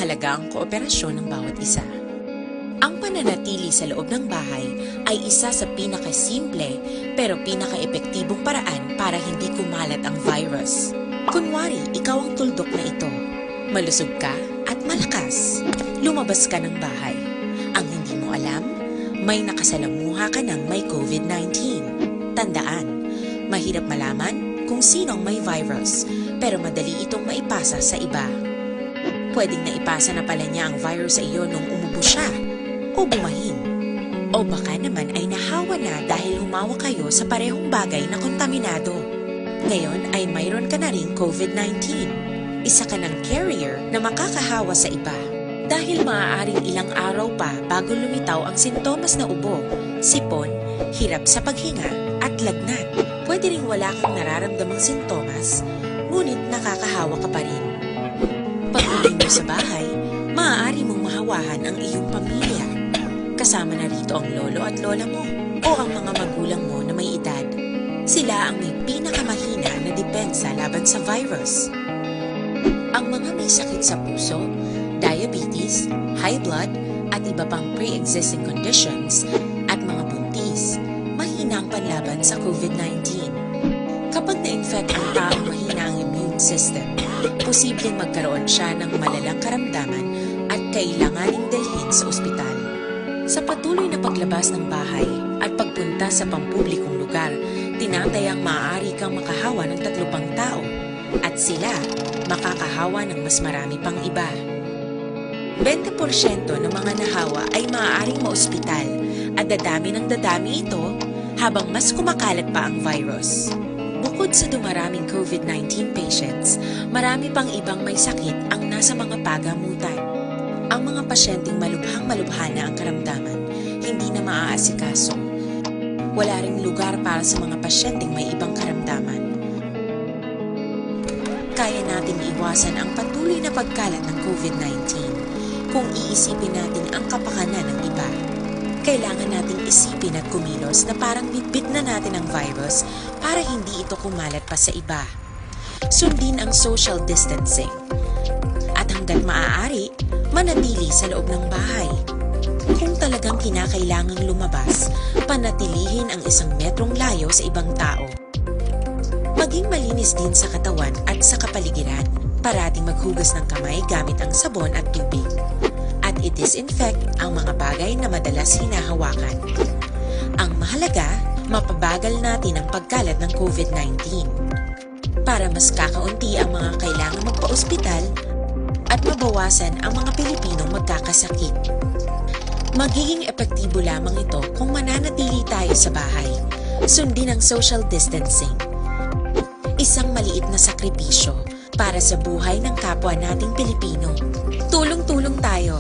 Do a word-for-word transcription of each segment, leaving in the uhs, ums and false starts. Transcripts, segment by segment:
Mahalaga ang kooperasyon ng bawat isa. Ang pananatili sa loob ng bahay ay isa sa pinakasimple pero pinakaepektibong paraan para hindi kumalat ang virus. Kunwari, ikaw ang tuldok na ito. Malusog ka at malakas. Lumabas ka ng bahay. Ang hindi mo alam, may nakasalamuha ka ng may COVID nineteen. Tandaan, mahirap malaman kung sino ang may virus, pero madali itong maipasa sa iba. Pwedeng naipasa na pala niya ang virus sa iyo nung umubo siya o bumahin. O baka naman ay nahawa na dahil humawa kayo sa parehong bagay na kontaminado. Ngayon ay mayroon ka na ring COVID nineteen. Isa ka ng carrier na makakahawa sa iba. Dahil maaaring ilang araw pa bago lumitaw ang sintomas na ubo, sipon, hirap sa paghinga, at lagnat. Pwede ring wala kang nararamdamang sintomas, ngunit nakakahawa ka pa rin. Pag-uwi mo sa bahay, maaari mong mahawahan ang iyong pamilya. Kasama na rito ang lolo at lola mo o ang mga magulang mo na may edad. Sila ang may pinakamahina na depensa laban sa virus. Ang mga may sakit sa puso, diabetes, high blood, at iba pang pre-existing conditions, at mga buntis, mahina ang panlaban sa COVID nineteen. Kapag na-infect ang taong mahina ang immune system, posibleng magkaroon siya ng malalang karamdaman at kailanganing dalhin sa ospital. Sa patuloy na paglabas ng bahay at pagpunta sa pampublikong lugar, tinatayang maaari kang makahawa ng tatlo pang tao at sila makakahawa ng mas marami pang iba. Bente porsyento ng mga nahawa ay maaaring maospital at dadami ng dadami ito habang mas kumakalat pa ang virus. Bukod sa dumaraming COVID nineteen patients, marami pang ibang may sakit ang nasa mga pagamutan. Ang mga pasyenteng malubhang-malubha na ang karamdaman, hindi na maaasikaso. Wala ring lugar para sa mga pasyenteng may ibang karamdaman. Kaya nating iwasan ang patuloy na pagkalat ng COVID nineteen kung iisipin natin ang kapakanan ng iba. Kailangan nating isipin at kumilos na parang bitbit na natin ang virus para hindi ito kumalat pa sa iba. Sundin ang social distancing. At hanggat maaari, manatili sa loob ng bahay. Kung talagang kinakailangang lumabas, panatilihin ang isang metrong layo sa ibang tao. Maging malinis din sa katawan at sa kapaligiran. Parating maghugas ng kamay gamit ang sabon at tubig. At i-disinfect ang mga bagay na madalas hinahawakan. Ang mahalaga, mapabagal natin ang pagkalat ng COVID nineteen. Para mas kakaunti ang mga kailangan magpa-ospital at mabawasan ang mga Pilipinong magkakasakit. Magiging epektibo lamang ito kung mananatili tayo sa bahay. Sundin ang social distancing. Isang maliit na sakripisyo para sa buhay ng kapwa nating Pilipino. Tulong-tulong tayo.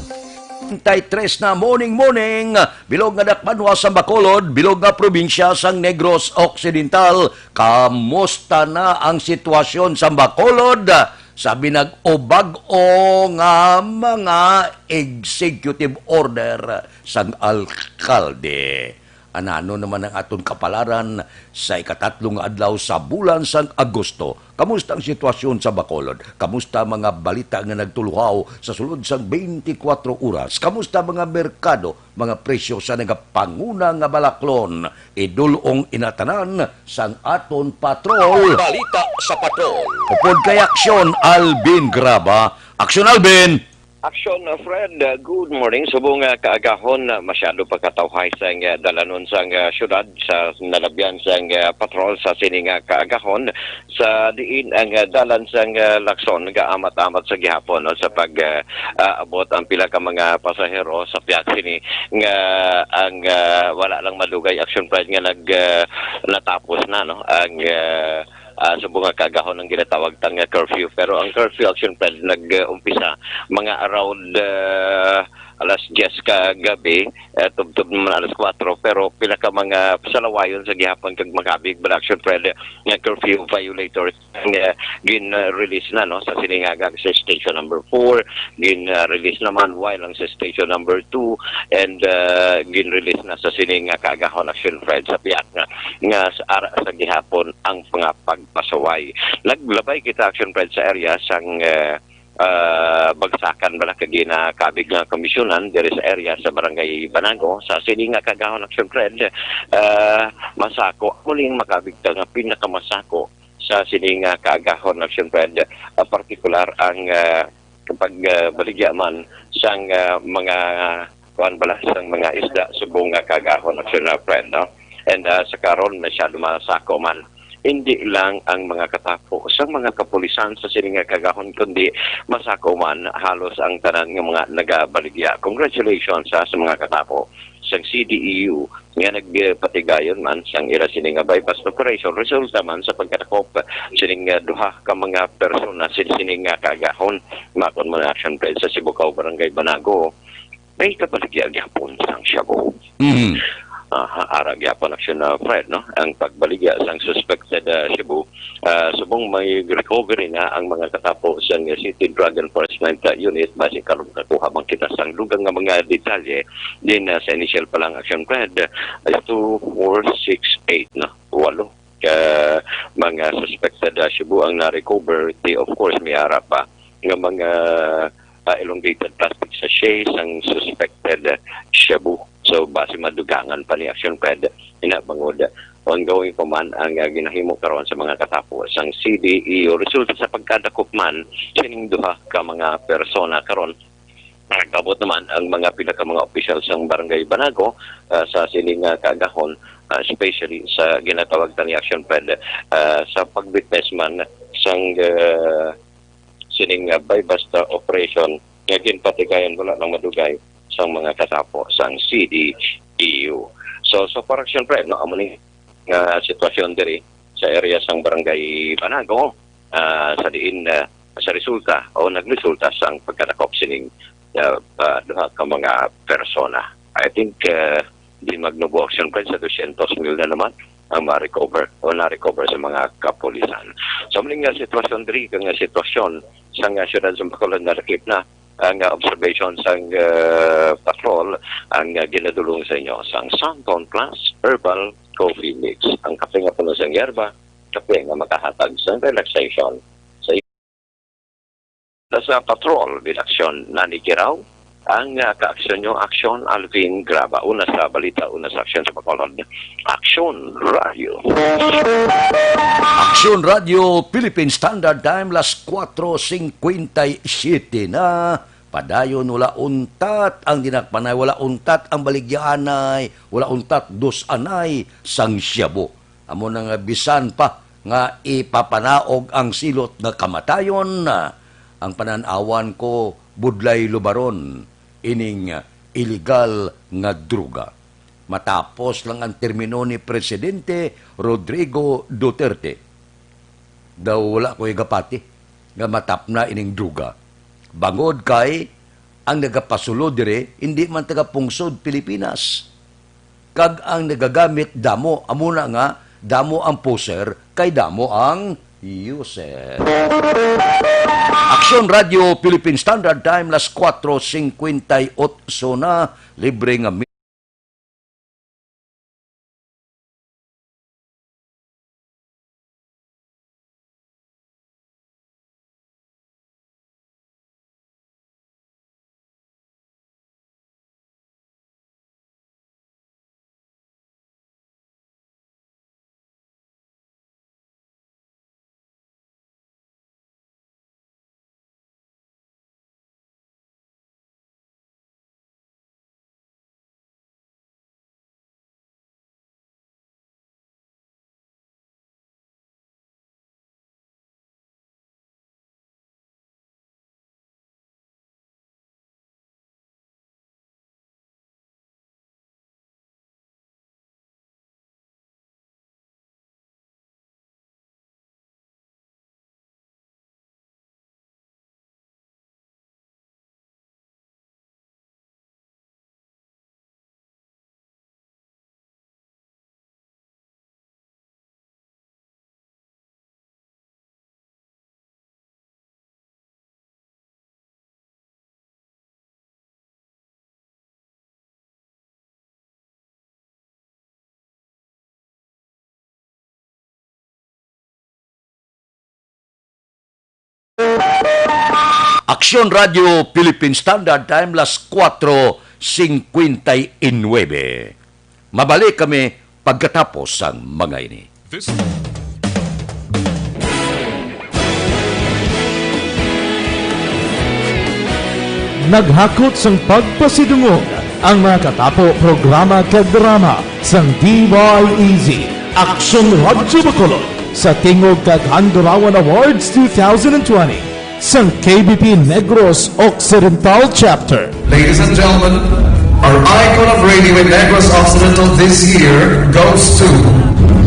Tay tres na morning, morning. Bilog nga dakbanwa sa Bacolod, bilog nga probinsya sang Negros Occidental. Kamusta na ang sitwasyon sa Bacolod sa binag-o-bag-o nga mga executive order sang alkalde? Anano naman ang aton kapalaran sa ikatatlo nga adlaw sa bulan sang Agosto? Kamusta ang sitwasyon sa Bacolod? Kamusta mga balita nga nagtuluhaw sa sulod sang twenty-four oras? Kamusta mga merkado, mga presyo sa nagapanguna nga balaklon? Idul-ong ina tanan sang aton patrol. Balita sa patrol. Upod kay Aksyon Alvin Graba. Aksyon Alvin! Aksyon, uh, Fred. Uh, good morning. Subong nga kaagahon, uh, masyado pa katawhay sang, uh, dalanon sang, uh, syudad sa nalabyan sang, uh, patrol sa sini nga kaagahon. Sa diin ang, uh, dalan sang, uh, Lacson gaamat-amat sa gihapon, no, sa pag, uh, uh, abot ang pila ka mga pasahero sa pihak sini nga ang, uh, wala lang madugay, Aksyon Fred, nga nag, uh, natapos na, no, ang, uh, ah, subong nga kaagahon ang ginatawag ta nga curfew. Pero ang curfew, Aksyon Fred, nag-umpisa mga around, ah, alas diyes ka gabi, eh, tubtob naman alas kuwatro, pero pila ka mga salawayon sa gihapon kag makabig, Aksyon Fred, nga curfew violators nga gin-release na, no, sa sini nga, sa station number four, gin-release naman while ang sa station number two, and, ah, gin-release na sa sini nga kaagahon, Aksyon Fred, sa pihak nga, nga sa ara sa gihapon ang mga pagpasaway. Naglabay kita, Aksyon Fred, sa area sang, ah, ah, pagsakan bala kag ginakabig nga komisyonan diri sa area sa Barangay Banago sa sini nga kaagahon, Action Fred, ah, masako, muli makabig ta nga pinakamasako sa sini nga kaagahon, Action Fred, ah, partikular ang, ah, pagbaligya man sang, ah, mga kuan bala sang mga isda subong nga kaagahon, Action Fred, no? And, ah, sa karon, masyado masako man hindi lang ang mga katapo sa mga kapulisan sa sini nga kaagahon, kundi masako man halos ang tanan nga mga nagabaligya. Congratulations, ah, sa mga katapo sang C D E U nga nagpatigayon man sang ila sini nga buy-bust operation, resulta man sa pagkadakop sining, ah, duha ka mga persona sin sini nga kaagahon. Makon mo na, Action Fred, sa Sibukaw, Barangay Banago, may kabaligya gyapon sang shabu. Mhm. Aha, ara gyapon, Action, ah, Fred, no? Ang pagbaligya sang suspected, ah, shabu, ah, subong may recovery na ang mga katapo sang City Drug Enforcement, ah, Unit. Basi karon kakuha man kita sang dugang nga mga detalye din, ah, sa initial pa lang, Action Fred, ah, two, four, six, eight, no? Walo ka mga suspected, ah, shabu ang na-recover. Di, of course, may ara pa nga mga, ah, elongated plastic sachet sang suspected, ah, shabu. So, basi madugangan pa ni, Action Fred, ina bangod ongoing pa man ang, ah, ginahimo karon sa mga katapo sang C D E O. Resulta sa pagkadakop man sining duha ka mga persona karon, nagabot naman ang mga pila ka mga opisyal sang Barangay Banago, ah, sa sini nga kaagahon, ah, especially sa ginatawag ta ni, Action Fred, ah, sa pag-witness man sang, ah, sining, ah, buy-bust operation nga ginpatigayon wala lang madugay sang mga katapo sang C D E U. So, so far, Action Fred, no, amo ni nga sitwasyon diri sa area sang Barangay Banago, ah, sa diin, ah, sa resulta o nagresulta sang pagkadakop sining, ah, ah, duha ka mga persona. I think, ah, di magnubo, Action Fred, sa dosyentos mil na naman ang ma-recover o na-recover sa mga kapulisan. Sa muli nga sitwasyon diri, kag nga sitwasyon sa nga siyudad sa Bacolod, nalakip na ang, ah, observation sang, ah, patrol, ang, ah, ginadulong sa inyo sang Santon Plus Herbal Coffee Mix, ang kape nga puno sang yerba, kape nga makahatag sang relaxation. Sa, sa patrol, with action, Nani Kiraw, ang, ah, kaaksyon nyo, Action Alvin Graba. Una sa balita, una sa aksyon sa Bacolod, Action Radio. Action Radio, Philippine Standard Time, las kuatro singkwenta y siyete na. Padayon, wala untat ang dinakpanay, wala untat ang baligyaanay, wala untat dos anay sang shabu. Amo na nga bisan pa nga ipapanaog ang silot nga kamatayon, ang panan-awan ko budlay lubaron ining iligal nga droga. Matapos lang ang termino ni Presidente Rodrigo Duterte, daw wala ko igapati nga matapna ining droga. Bangod kay ang nagapasulo diri hindi man taga pungsod Pilipinas, kag ang nagagamit damo, amo na nga damo ang poser kay damo ang user. Aksyon Radio, Philippine Standard Time, las kuatro singkwenta y otso na, libre nga Aksyon Radio Philippine Standard Time, las cuatro cincuenta y nueve. Mabalik kami pagkatapos sang mga ini. This Naghakot sang pagpasidungog ang mga katapo programa kag drama sang D Y E Z, Aksyon Radyo Bacolod, sa tingog kag Handurawan Awards two thousand twenty, sang K B P Negros Occidental Chapter. Ladies and gentlemen, our icon of radio in Negros Occidental this year goes to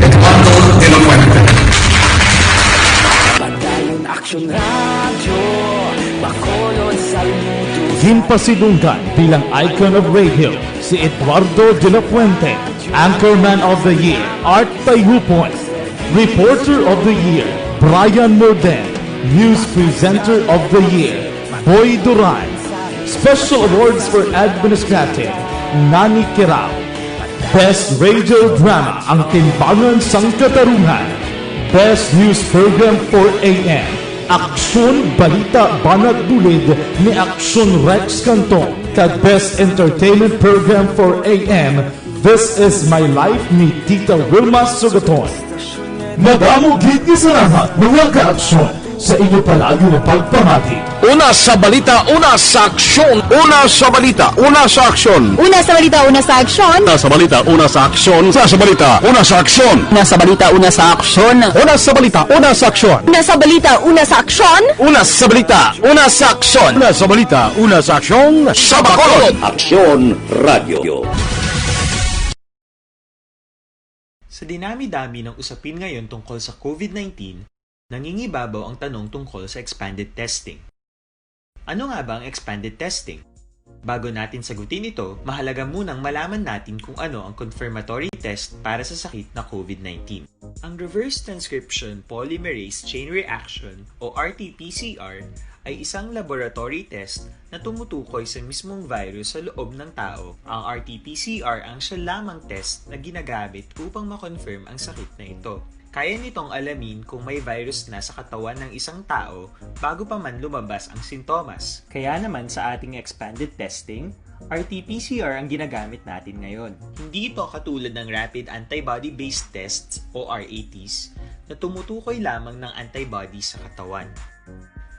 Eduardo de la Fuente. Padayon Aksyon Radyo, Bacolod, saludo. Ginpasidunggan bilang icon of radio si Eduardo de la Fuente, Anchorman of the Year, Art Tayupon, Reporter of the Year, Brian Morden, News Presenter of the Year, Boy Duran, Special Awards for Administrative, Nani Kirao, Best Radio Drama, Ang Timbangan sang Katarungan, Best News Program for A M, Aksyon Balita Banat Bulid ni Aksyon Rex Cantong, kag Best Entertainment Program for A M, This Is My Life ni Tita Wilma Sugaton. Madamo gid nga salamat, mga kaaksyon, sa inyo palagi nga pagpamati. Una sa balita, una sa aksyon. Una sa balita, una sa aksyon. Una sa balita, una sa aksyon. Una sa balita, una sa aksyon. Una sa balita, una sa aksyon. Una sa balita, una sa aksyon. Una sa balita, una sa aksyon. Una sa balita, una sa aksyon. Una sa balita, una sa aksyon. Una sa balita, una sa aksyon. Sa Bacolod. Aksyon Radio. Sa dinami-dami ng usapin ngayon tungkol sa COVID nineteen, nangingibabaw ang tanong tungkol sa expanded testing. Ano nga ba ang expanded testing? Bago natin sagutin ito, mahalaga munang malaman natin kung ano ang confirmatory test para sa sakit na COVID nineteen. Ang reverse transcription polymerase chain reaction o R T P C R ay isang laboratory test na tumutukoy sa mismong virus sa loob ng tao. Ang R T P C R ang siya lamang test na ginagamit upang ma-confirm ang sakit na ito. Kaya nitong alamin kung may virus na sa katawan ng isang tao bago pa man lumabas ang sintomas. Kaya naman sa ating expanded testing, R T P C R ang ginagamit natin ngayon. Hindi ito katulad ng rapid antibody-based tests o R A Ts na tumutukoy lamang ng antibody sa katawan.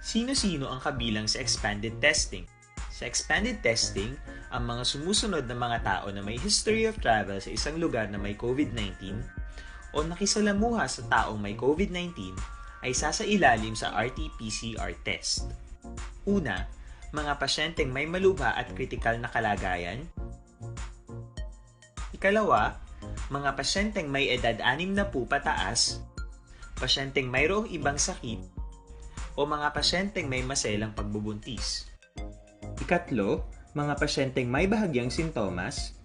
Sino-sino ang kabilang sa expanded testing? Sa expanded testing, ang mga sumusunod na mga tao na may history of travel sa isang lugar na may COVID nineteen o nakisalamuha sa taong may COVID nineteen ay sasailalim sa R T P C R test. Una, mga pasyenteng may malubha at kritikal na kalagayan. Ikalawa, mga pasyenteng may edad anim na po pataas, pasyenteng mayroong ibang sakit, o mga pasyenteng may maselang pagbubuntis. Ikatlo, mga pasyenteng may bahagyang sintomas.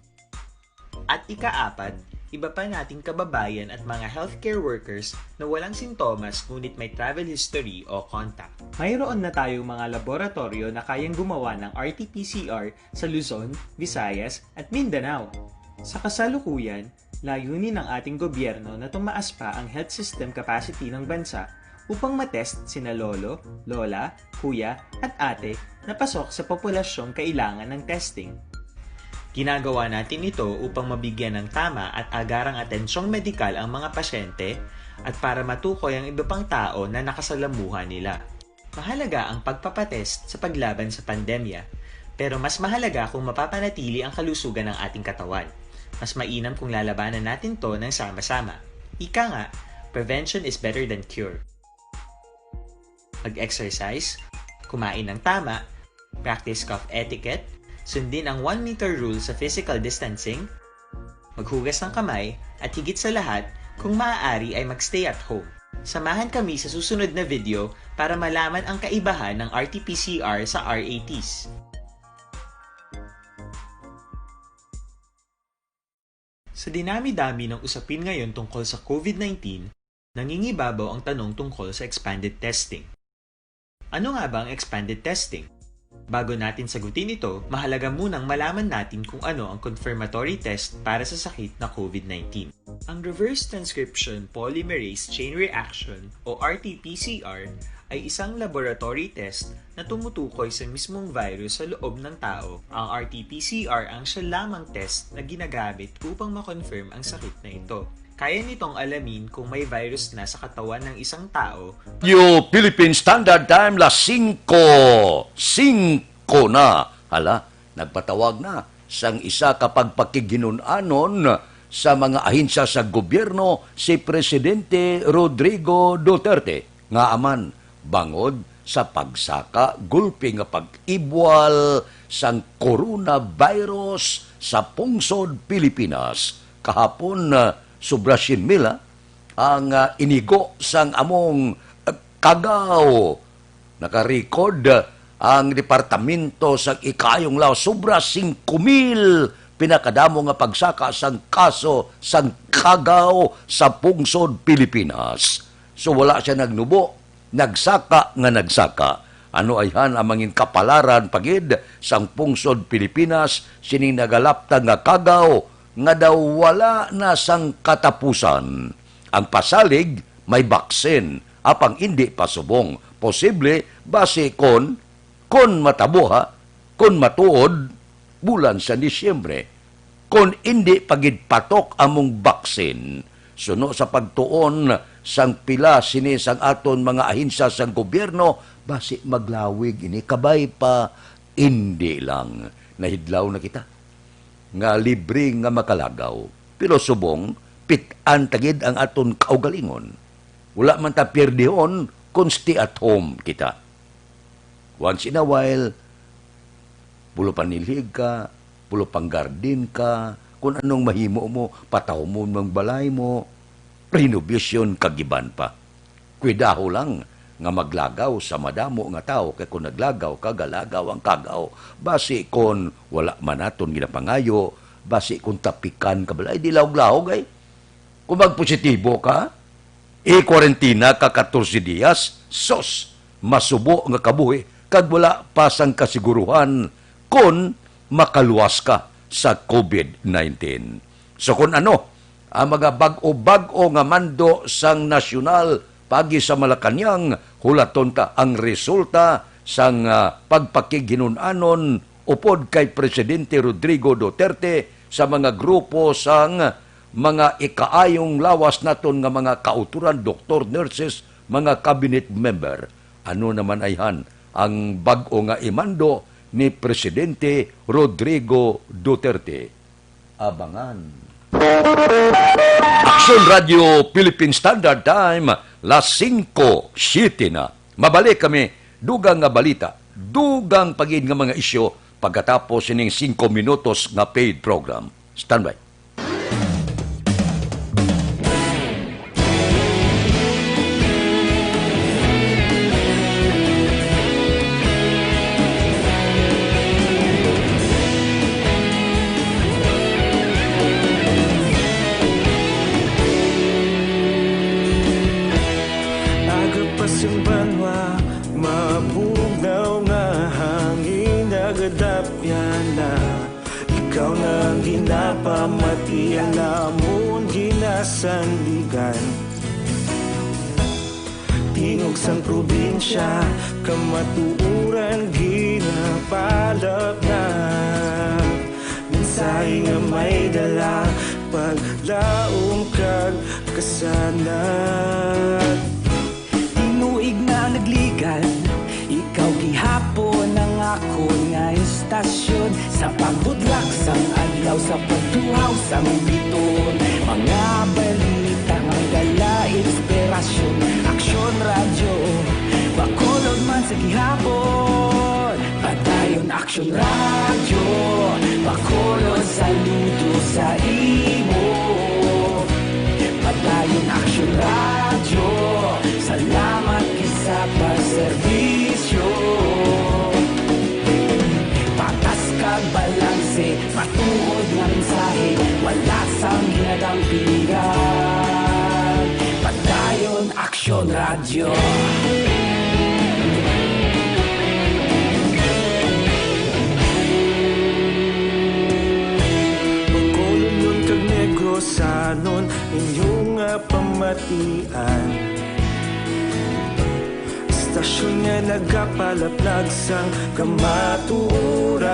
At ikaapat, iba pa nating kababayan at mga healthcare workers na walang sintomas ngunit may travel history o contact. Mayroon na tayong mga laboratoryo na kayang gumawa ng R T P C R sa Luzon, Visayas, at Mindanao. Sa kasalukuyan, layunin ng ating gobyerno na tumaas pa ang health system capacity ng bansa upang matest sina lolo, lola, kuya, at ate na pasok sa populasyong kailangan ng testing. Ginagawa natin ito upang mabigyan ng tama at agarang atensyong medikal ang mga pasyente at para matukoy ang iba pang tao na nakasalamuha nila. Mahalaga ang pagpapatest sa paglaban sa pandemya, pero mas mahalaga kung mapapanatili ang kalusugan ng ating katawan. Mas mainam kung lalabanan natin 'to ng sama-sama. Ika nga, prevention is better than cure. Mag-exercise, kumain ng tama, practice cough etiquette, sundin ang one meter rule sa physical distancing, maghugas ng kamay, at higit sa lahat, kung maaari ay mag-stay at home. Samahan kami sa susunod na video para malaman ang kaibahan ng R T P C R sa R A Ts. Sa dinami-dami ng usapin ngayon tungkol sa COVID nineteen, nangingibabaw ang tanong tungkol sa expanded testing. Ano nga ba ang expanded testing? Bago natin sagutin ito, mahalaga munang malaman natin kung ano ang confirmatory test para sa sakit na covid nineteen. Ang reverse transcription polymerase chain reaction o R T P C R ay isang laboratory test na tumutukoy sa mismong virus sa loob ng tao. Ang R T P C R ang siya lamang test na ginagamit upang ma-confirm ang sakit na ito. Kaya nitong alamin kung may virus na sa katawan ng isang tao. Radyo Philippine Standard Time, las singko, singko na. Hala, nagpatawag na sang isa ka pagpakighinun-anon sa mga ahensya sa gobyerno si Presidente Rodrigo Duterte, nga aman bangod sa pagsaka gulpi nga pag-ibwal sang coronavirus sa pungsod Pilipinas. Kahapon, ah, sobra syen mil, ah, ang, ah, inigo sang among, ah, Cagao. Nakarecord, ah, ang Departamento sang Ikaayong Lawas, sobra singko mil pinakadamo nga pagsaka sang kaso sang Cagao sa pungsod Pilipinas. So, wala siya nagnubo, nagsaka nga nagsaka. Ano ayhan ang mangin kapalaran pa gid sang pungsod Pilipinas sining nagalaptag nga Cagao nga daw wala na sang katapusan? Ang pasalig may baksin, apang indi pa subong. Posible basi kon, kon matabo, ha, kon matuod, bulan sa Disyembre. Kon indi pa gid patok among baksin, suno sa pagtuon sang pila sini sang aton mga ahensya sang gobyerno, basi maglawig ini. Kabay pa, indi lang. Nahidlaw na kita nga libre nga makalagaw. Pero subong, pit-an ta gid ang aton kaugalingon. Wala man ta pierdihon kon stay at home kita. Once in a while, pulo panilhig ka, pulo panggardin ka, kung anong mahimo mo, patahumon mo ang balay mo, renovation kag iban pa. Kuidaho lang nga maglagaw sa madamo nga tawo, kay kon naglagaw ka, galagaw ang Cagao. Basi kon wala man naton ginapangayo, basi kon tapikan ka bala, ay di lahog-lahog ay. Kung magpositibo ka, i-kwarentina ka katorse diyas, sus, masubo nga kabuhi, kag wala pa sang kasiguruhan kon makaluwas ka sa covid nineteen. So, kun ano ang mga bag-o-bag-o nga mando sang nasyonal paagi sa Malacañang, hulaton ta ang resulta sang, ah, pagpakighinun-anon upod kay Presidente Rodrigo Duterte sa mga grupo sang mga ikaayong lawas naton nga mga kautoran, doktor, nurses, mga cabinet member. Ano naman ayhan ang bag-o nga imando ni Presidente Rodrigo Duterte? Abangan. Aksyon Radio Philippine Standard Time, las singko siete na. Mabalik kami, dugang nga balita, dugang pa gid nga mga isyu pagkatapos sining singko minutos nga paid program. Standby. Agapas ang banwa, mabugnaw nga hangin, nagadapya na. Ikaw na ang ginapamati, ang amon ginasandigan. Tingog sang probinsya, kamatuoran ginapalapnag. Mensahe nga may dala, paglaom kag kasanag. Tinuig na nagligan, ikaw gihapon ang akon nga istasyon. Sa pagbudlak sang adlaw, sa pagtuhaw sang biton, mga balita nga dala inspirasyon. Aksyon Radyo, Bacolod man sa gihapon. Padayon Aksyon Radyo, Bacolod, saludo sa imo. Padayon Aksyon Radyo, salamat gid sa pagserbisyo. Patas kag balanse, matuod nga mensahe, wala sang ginadampingan. Padayon Aksyon Radyo. Istasyon nga nagapalaplag sang kamatuoran.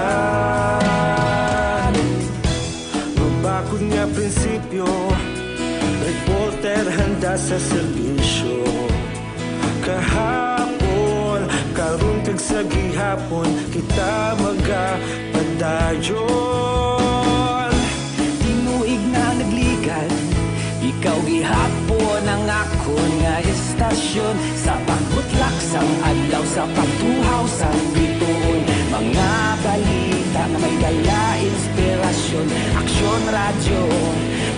Mabakod nga prinsipyo, reporter handa sa serbisyo. Kahapon, karon kag sa gihapon, kita magapadayon. Tinuig na nagligad, ikaw gihapon ang akon nga istasyon. Sa pagbutlak sang adlaw, sa pagtuhaw sang bituon, mga balita nga may dala inspirasyon. Aksyon Radyo,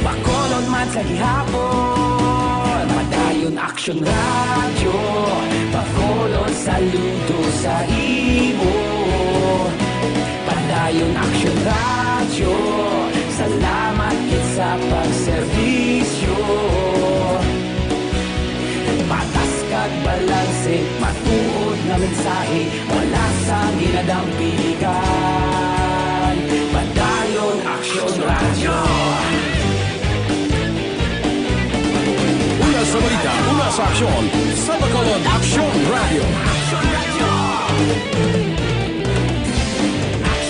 Bacolod man sa gihapon. Padayon Aksyon Radyo, Bacolod, saludo sa imo. Padayon Aksyon Radyo, salamat gid sa pagserbisyo. Patas kag balanse, matuod nga mensahe, wala sang ginadampigan. Padayon Aksyon Radyo. Una sa balita, una sa aksyon, sa Bacolod Aksyon Radyo.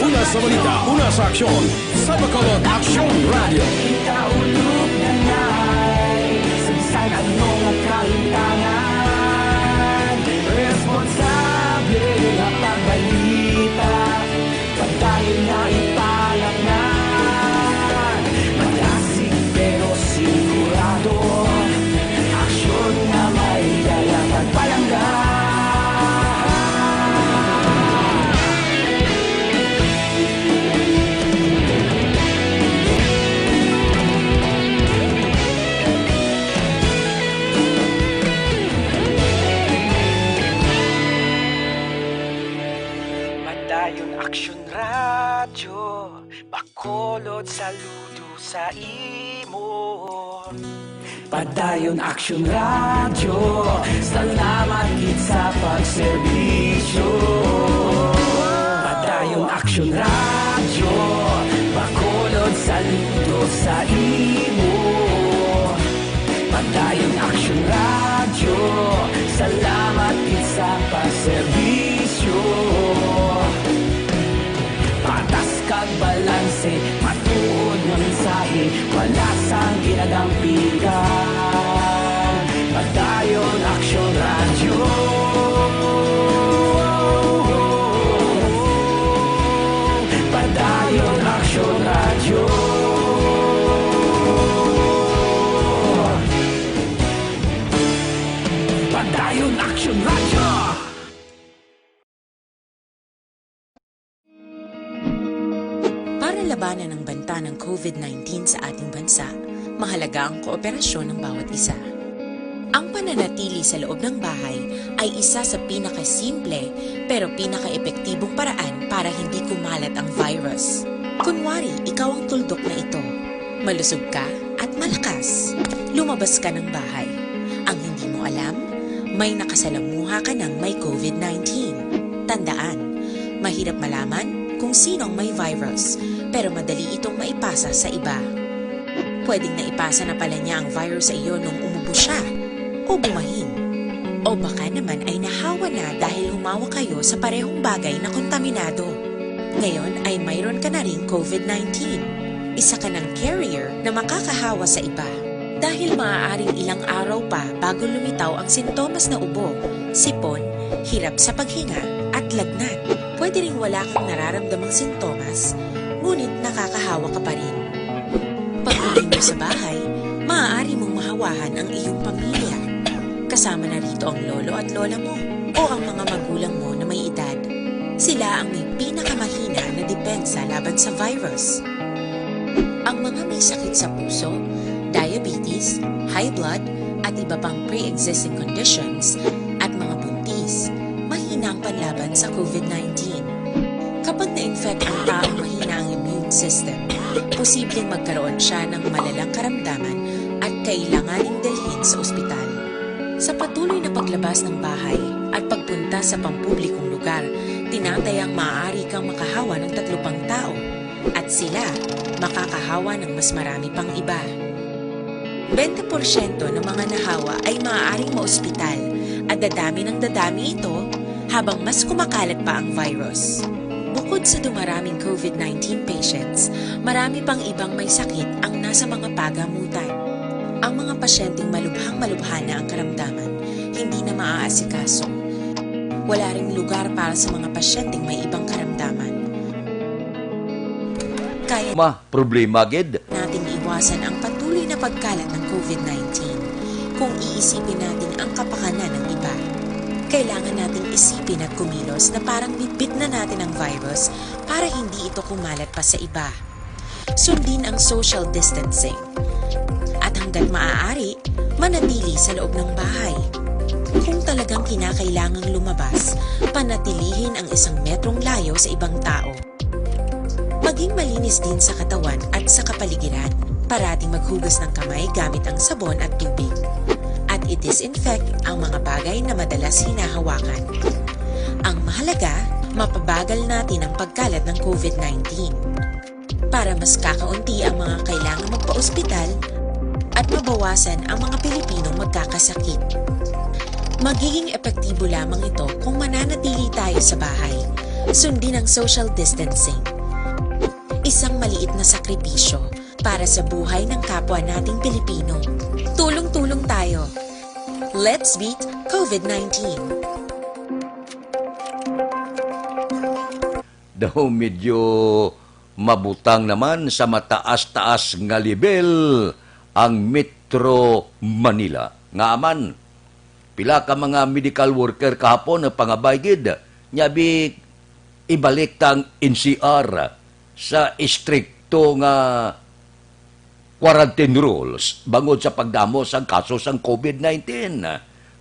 Una sa balita, una sa aksyon, sa Bacolod Aksyon Radyo. Kita ulog na nay, sa bisan ano nga kalimtangan, responsable nga pagbalita. Padayon na ipalangnan, madasig pero sigurado. Aksyon nga may dala pagpalangga. Padayon Aksyon Radyo, Bacolod, saludo sa imo. Padayon Aksyon Radyo, salamat gid sa pagserbisyo. Padayon Aksyon Radyo, Bacolod, saludo sa imo. Padayon Aksyon Radyo, salamat gid sa pagserbisyo. Patas kag balanse, matuod nga mensahe, wala sang ginadampigan. Padayon Aksyon Radyo. Padayon Aksyon Radyo. Padayon Aksyon Radyo. Para labanan ang banta ng COVID nineteen sa ating bansa, mahalaga ang kooperasyon ng bawat isa. Ang pananatili sa loob ng bahay ay isa sa pinakasimple pero pinakaepektibong paraan para hindi kumalat ang virus. Kunwari, ikaw ang tuldok na ito. Malusog ka at malakas. Lumabas ka ng bahay. Ang hindi mo alam, may nakasalamuha ka ng may COVID nineteen. Tandaan, mahirap malaman kung sino ang may virus, pero madali itong maipasa sa iba. Pwedeng naipasa na pala niya ang virus sa iyo nung umubo siya o bumahin. O baka naman ay nahawa na dahil humawa kayo sa parehong bagay na kontaminado. Ngayon ay mayroon ka na ring COVID nineteen. Isa ka ng carrier na makakahawa sa iba. Dahil maaaring ilang araw pa bago lumitaw ang sintomas na ubo, sipon, hirap sa paghinga, at lagnat. Pwede ring wala kang nararamdamang sintomas, ngunit nakakahawa ka pa rin. Pag-uwi mo sa bahay, maaari mong mahawahan ang iyong pamilya. Kasama na rito ang lolo at lola mo o ang mga magulang mo na may edad. Sila ang may pinakamahina na depensa laban sa virus. Ang mga may sakit sa puso, diabetes, high blood, at iba pang pre-existing conditions, at mga buntis, mahina ang panlaban sa COVID nineteen. Kapag na-infect ang taong mahina ang immune system, posibleng magkaroon siya ng malalang karamdaman at kailanganing dalhin sa ospital. Sa patuloy na paglabas ng bahay at pagpunta sa pampublikong lugar, tinatayang maaari kang makahawa ng tatlo pang tao at sila makakahawa ng mas marami pang iba. Bente porsyento ng mga nahawa ay maaaring maospital at dadami ng dadami ito habang mas kumakalat pa ang virus. Bukod sa dumaraming COVID nineteen patients, marami pang ibang may sakit ang nasa mga pagamutan. Ang mga pasyenteng malubhang-malubha na ang karamdaman, hindi na maaasikaso. Wala ring lugar para sa mga pasyenteng may ibang karamdaman. Kaya Ma, problema gid. nating iwasan ang patuloy na pagkalat ng COVID nineteen kung iisipin natin ang kapakanan ng iba. Kailangan nating isipin at kumilos na parang bitbit na natin ang virus para hindi ito kumalat pa sa iba. Sundin ang social distancing. At hanggat maaari, manatili sa loob ng bahay. Kung talagang kinakailangang lumabas, panatilihin ang isang metrong layo sa ibang tao. Maging malinis din sa katawan at sa kapaligiran. Parating maghugas ng kamay gamit ang sabon at tubig. At i-disinfect ang mga bagay na madalas hinahawakan. Ang mahalaga, mapabagal natin ang pagkalat ng COVID nineteen. Para mas kakaunti ang mga kailangang magpa-ospital at mabawasan ang mga Pilipinong magkakasakit. Magiging epektibo lamang ito kung mananatili tayo sa bahay. Sundin ang social distancing. Isang maliit na sakripisyo para sa buhay ng kapwa nating Pilipino. Tulong-tulong tayo. Let's beat COVID nineteen. Daw medyo mabutang naman sa mataas-taas nga level ang Metro Manila. Nga man, pila ka mga medical worker kahapon ang pangabay gid, nya bi ibalik ta ang N C R sa istrikto nga quarantine rules bangod sa pagdamo sang kaso sang COVID nineteen.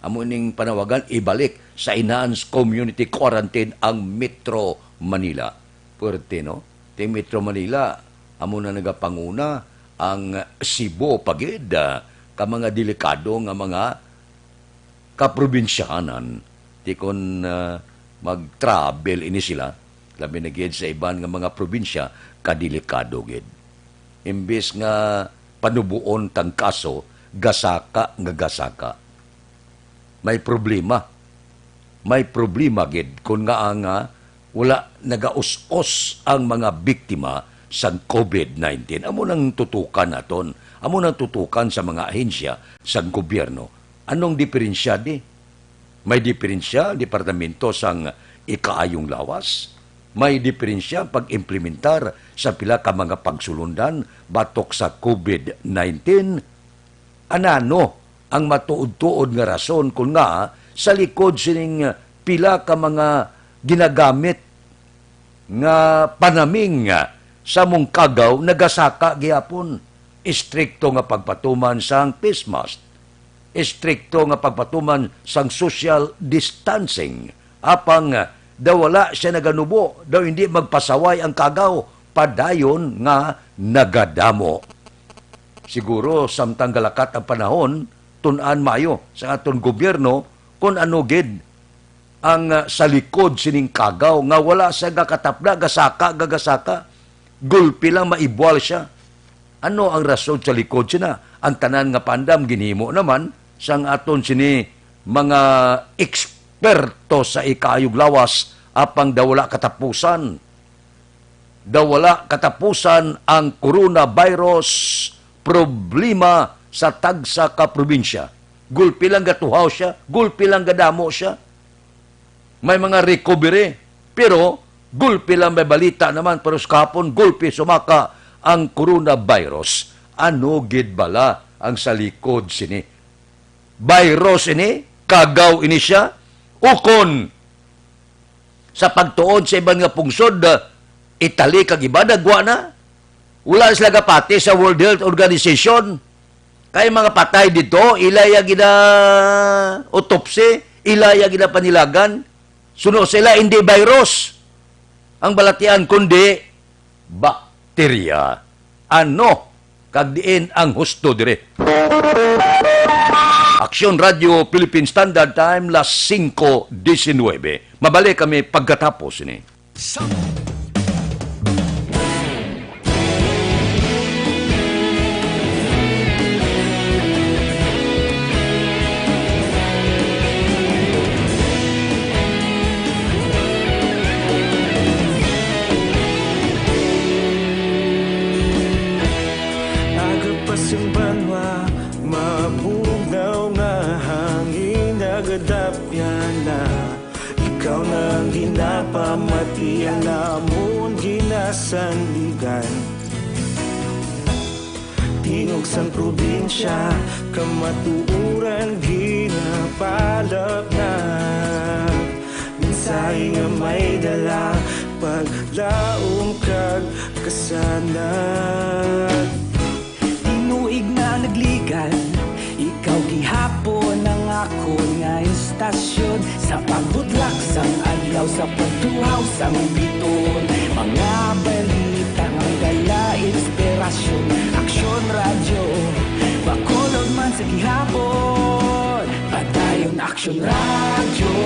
Amo ning panawagan, ibalik sa enhanced community quarantine ang Metro Manila. Puwerte, no? Ti Metro Manila, amo na nagapanguna, ang Cebu pa gid, ah, ka mga delikado nga mga kaprobinsyahanan. Ti kon, ah, mag-travel ini sila, labi na gid sa iban nga mga probinsya, kadelikado gid. Imbes nga panubuon tang kaso, gasaka nga gasaka. May problema. May problema gid kon ngaa nga wala nagaus-os ang mga biktima sang COVID nineteen. Amo nang tutukan naton. Amo nang tutukan sa mga ahensya sang gobyerno. Anong diferensya di? May diferensya ang Departamento sang Ikaayong Lawas. May diferensya ang pag-implementar sa pila ka mga pagsulondan batok sa COVID nineteen. Anano ang matuod-tuod nga rason kon ngaa sa likod sining pila ka mga ginagamit nga panaming sa among Cagao nagasaka gihapon? Istrikto nga pagpatuman sang face mask, istrikto nga pagpatuman sang social distancing, apang daw wala sia naganubo, daw hindi magpasaway ang Cagao, padayon nga nagadamo. Siguro samtang galakat ang panahon, tun-an maayo sa aton gobyerno kon ano gid ang, ah, sa likod sining Cagao nga wala sa gakatapda, gasaka, gagasaka. Gulpi lang maibwal sia. Ano ang rason sa likod sina? Ang tanan nga pandam ginhimo naman sang aton sini mga eksperto sa ikaayog lawas, apang daw wala katapusan. Daw wala katapusan ang coronavirus problema sa tagsa ka probinsya. Gulpi lang gatuhaw sia, gulpi lang gadamo sia. May mga recovery, pero gulpi lang may balita naman, pero sa kahapon, gulpi sumaka ang coronavirus. Ano gid bala ang sa likod sini? Virus ini? Kagaw ini sia? Ukon sa pagtuod sa iban nga pungsod, ah, Italy kag iba, nagwa na. Wala sila gapati sa World Health Organization. Kay mga patay dito, ilaya gina autopsy, ilaya gina panilagan. Suno sila, hindi virus ang balatian, kundi bakterya. Ano kag diin ang husto diri? Aksyon Radio Philippine Standard Time, las singko disinwebe. Mabalik kami pagkatapos ni. Sa Tiyan namon ginasandigan. Tingog sang probinsya, kamatuoran ginapalapnag. Mensahe nga may dala, paglaom kag kasanag. Tinuig na nagligan, ikaw gihapon ang akon nga istasyon. Sa pagbutlak sang adlaw, sa pagtuhaw sang bituon, mga balita nga may dala inspirasyon. Aksyon Radyo, Bacolod man sa gihapon. Padayon Aksyon Radyo,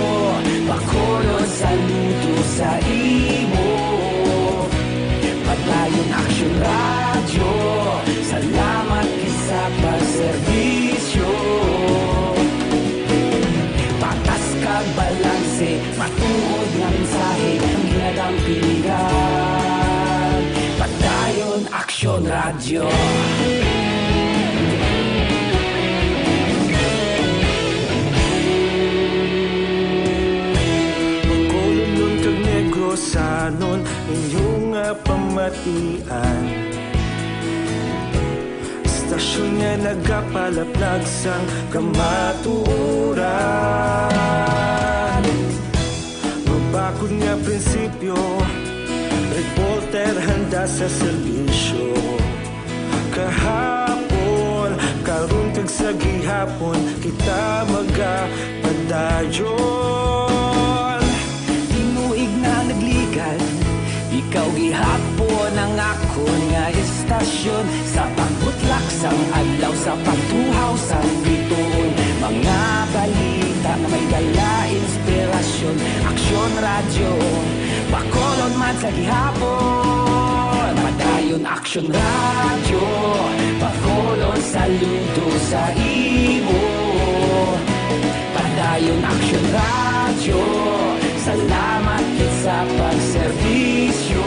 Bacolod saludo sa imo. Padayon Aksyon Radyo, salamat gid sa pagserbisyo. Patas kag balanse, matuod nga mensahe, ang ginadampigan. Padayon Aksyon Radyo. Bacolodnon kag Negrosanon, inyo nga pamatian. Istasyon nga nagapalaplag sang kamatuoran. Mabakod nga prinsipyo, reporter handa sa serbisyo. Kahapon, karon kag sa gihapon, kita magapadayon. Tinuig na nagligan, ikaw gihapon ang akon nga istasyon. Sa pagbutlak sang adlaw, sa pagtuhaw sang bituon, mga balita nga may dala inspirasyon. Aksyon Radyo, Bacolod man sa gihapon. Padayon Aksyon Radyo, Bacolod saludo sa imo. Padayon Aksyon Radyo, salamat gid sa pagserbisyo.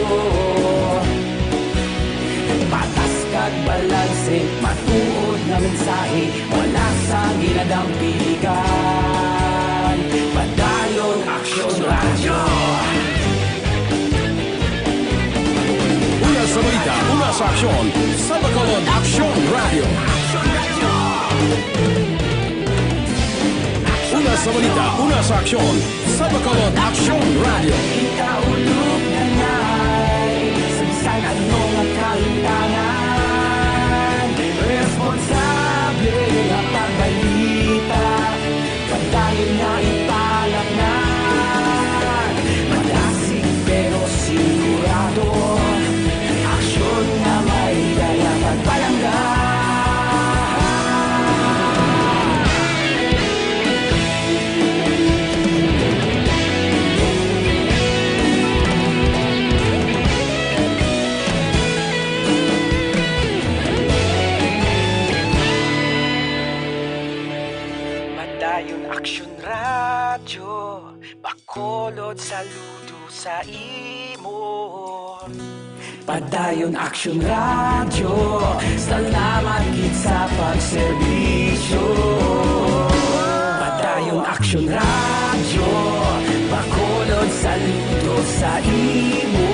Patas kag balanse, matuod nga mensahe, wala sang ginadampigan. Padayon Aksyon Radyo. Una sa balita, una sa aksyon, sa Bacolod Aksyon Radyo. Una sa balita, una sa aksyon, sa Bacolod Aksyon Radyo. Ikaulog na ngay, sa bisan ano nga kahitangan, responsable nga pagbalita, padayon nga ipalapnag. Malasig pero sigurado, aksyon nga may dala pagpalangga. Padayon Aksyon Radyo, Bacolod saludo sa imo. Padayon Aksyon Radyo, salamat gid sa pagserbisyo. Padayon Aksyon Radyo, Bacolod saludo sa imo.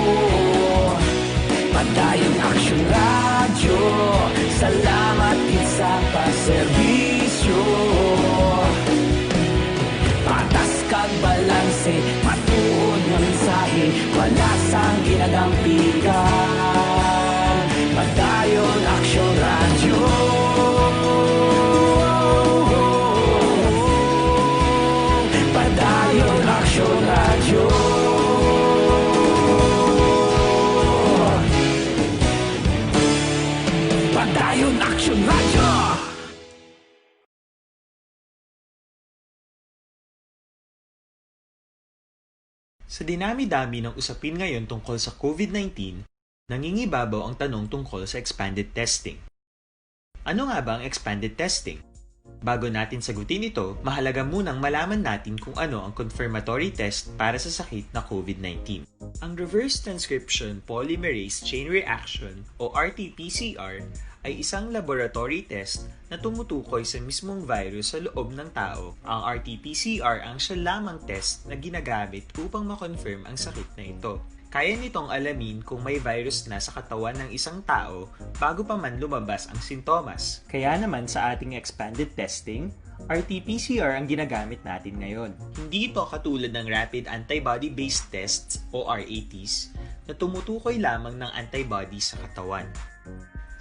Padayon Aksyon Radyo, salamat gid sa pagserbisyo. Patas kag balanse, matuod nga mensahe, wala sang ginadampigan. Padayon Aksyon Radyo. Padayon Aksyon Radyo. Padayon Aksyon Radyo. Sa dinami-dami ng usapin ngayon tungkol sa COVID nineteen, nangingibabaw ang tanong tungkol sa expanded testing. Ano nga ba ang expanded testing? Bago natin sagutin ito, mahalaga munang malaman natin kung ano ang confirmatory test para sa sakit na COVID nineteen. Ang reverse transcription polymerase chain reaction o R T P C R ay isang laboratory test na tumutukoy sa mismong virus sa loob ng tao. Ang R T P C R ang siya lamang test na ginagamit upang ma-confirm ang sakit na ito. Kaya nitong alamin kung may virus na sa katawan ng isang tao bago pa man lumabas ang sintomas. Kaya naman sa ating expanded testing, R T P C R ang ginagamit natin ngayon. Hindi ito katulad ng rapid antibody-based tests o R A Ts na tumutukoy lamang ng antibodies sa katawan.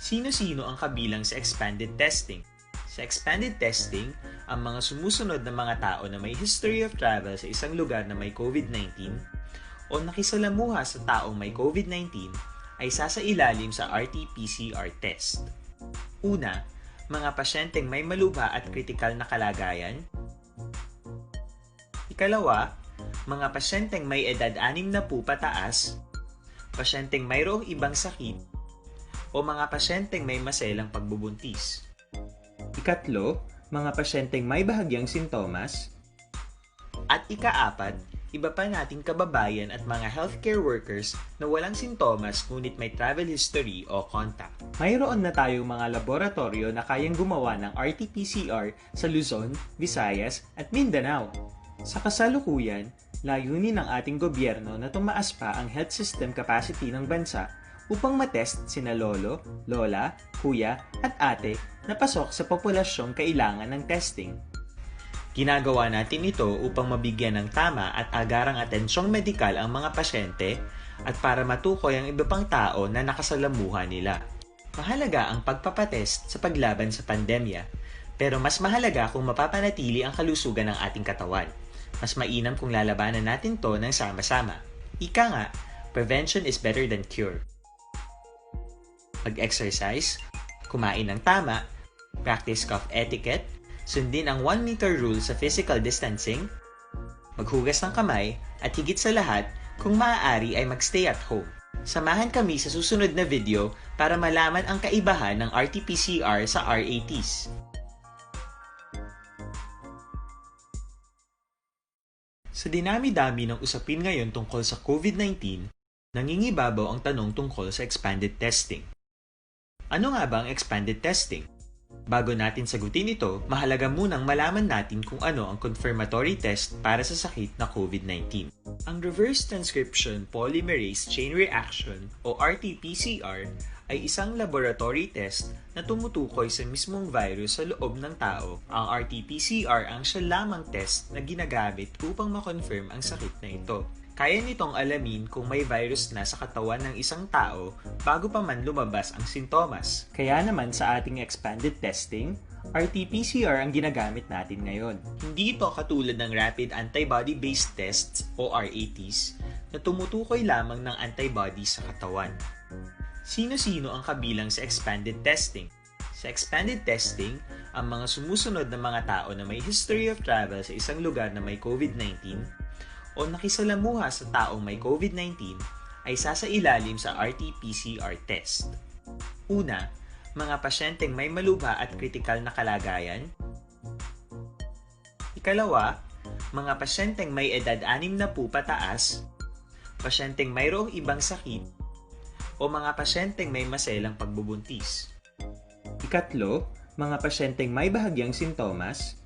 Sino-sino ang kabilang sa expanded testing? Sa expanded testing, ang mga sumusunod na mga tao na may history of travel sa isang lugar na may COVID nineteen o nakisalamuha sa taong may COVID nineteen ay sasailalim sa R T P C R test. Una, mga pasyenteng may malubha at kritikal na kalagayan. Ikalawa, mga pasyenteng may edad anim na po pataas, pasyenteng mayroong ibang sakit, o mga pasyenteng may maselang pagbubuntis. Ikatlo, mga pasyenteng may bahagyang sintomas. At ikaapat, iba pa nating kababayan at mga healthcare workers na walang sintomas ngunit may travel history o contact. Mayroon na tayong mga laboratoryo na kayang gumawa ng R T P C R sa Luzon, Visayas, at Mindanao. Sa kasalukuyan, layunin ng ating gobyerno na tumaas pa ang health system capacity ng bansa upang matest sina lolo, lola, kuya, at ate na pasok sa populasyong kailangan ng testing. Ginagawa natin ito upang mabigyan ng tama at agarang atensyong medikal ang mga pasyente at para matukoy ang iba pang tao na nakasalamuha nila. Mahalaga ang pagpapatest sa paglaban sa pandemya, pero mas mahalaga kung mapapanatili ang kalusugan ng ating katawan. Mas mainam kung lalabanan natin to ng sama-sama. Ika nga, prevention is better than cure. Mag-exercise, kumain ng tama, practice cough etiquette, sundin ang one meter rule sa physical distancing, maghugas ng kamay, at higit sa lahat, kung maaari ay mag-stay at home. Samahan kami sa susunod na video para malaman ang kaibahan ng R T P C R sa R A Ts. Sa dinami-dami ng usapin ngayon tungkol sa COVID nineteen, nangingibabaw ang tanong tungkol sa expanded testing. Ano nga ba ang expanded testing? Bago natin sagutin ito, mahalaga munang malaman natin kung ano ang confirmatory test para sa sakit na COVID nineteen. Ang reverse transcription polymerase chain reaction o R T P C R ay isang laboratory test na tumutukoy sa mismong virus sa loob ng tao. Ang R T P C R ang siya lamang test na ginagamit upang ma-confirm ang sakit na ito. Kaya nitong alamin kung may virus na sa katawan ng isang tao bago pa man lumabas ang sintomas. Kaya naman sa ating expanded testing, R T P C R ang ginagamit natin ngayon. Hindi ito katulad ng rapid antibody-based tests o R A Ts na tumutukoy lamang ng antibodies sa katawan. Sino-sino ang kabilang sa expanded testing? Sa expanded testing, ang mga sumusunod na mga tao na may history of travel sa isang lugar na may COVID nineteen o nakisalamuha sa taong may COVID nineteen ay sasailalim sa R T P C R test. Una, mga pasyenteng may malubha at kritikal na kalagayan. Ikalawa, mga pasyenteng may edad anim na po pataas, pasyenteng mayroong ibang sakit, o mga pasyenteng may maselang pagbubuntis. Ikatlo, mga pasyenteng may bahagyang sintomas.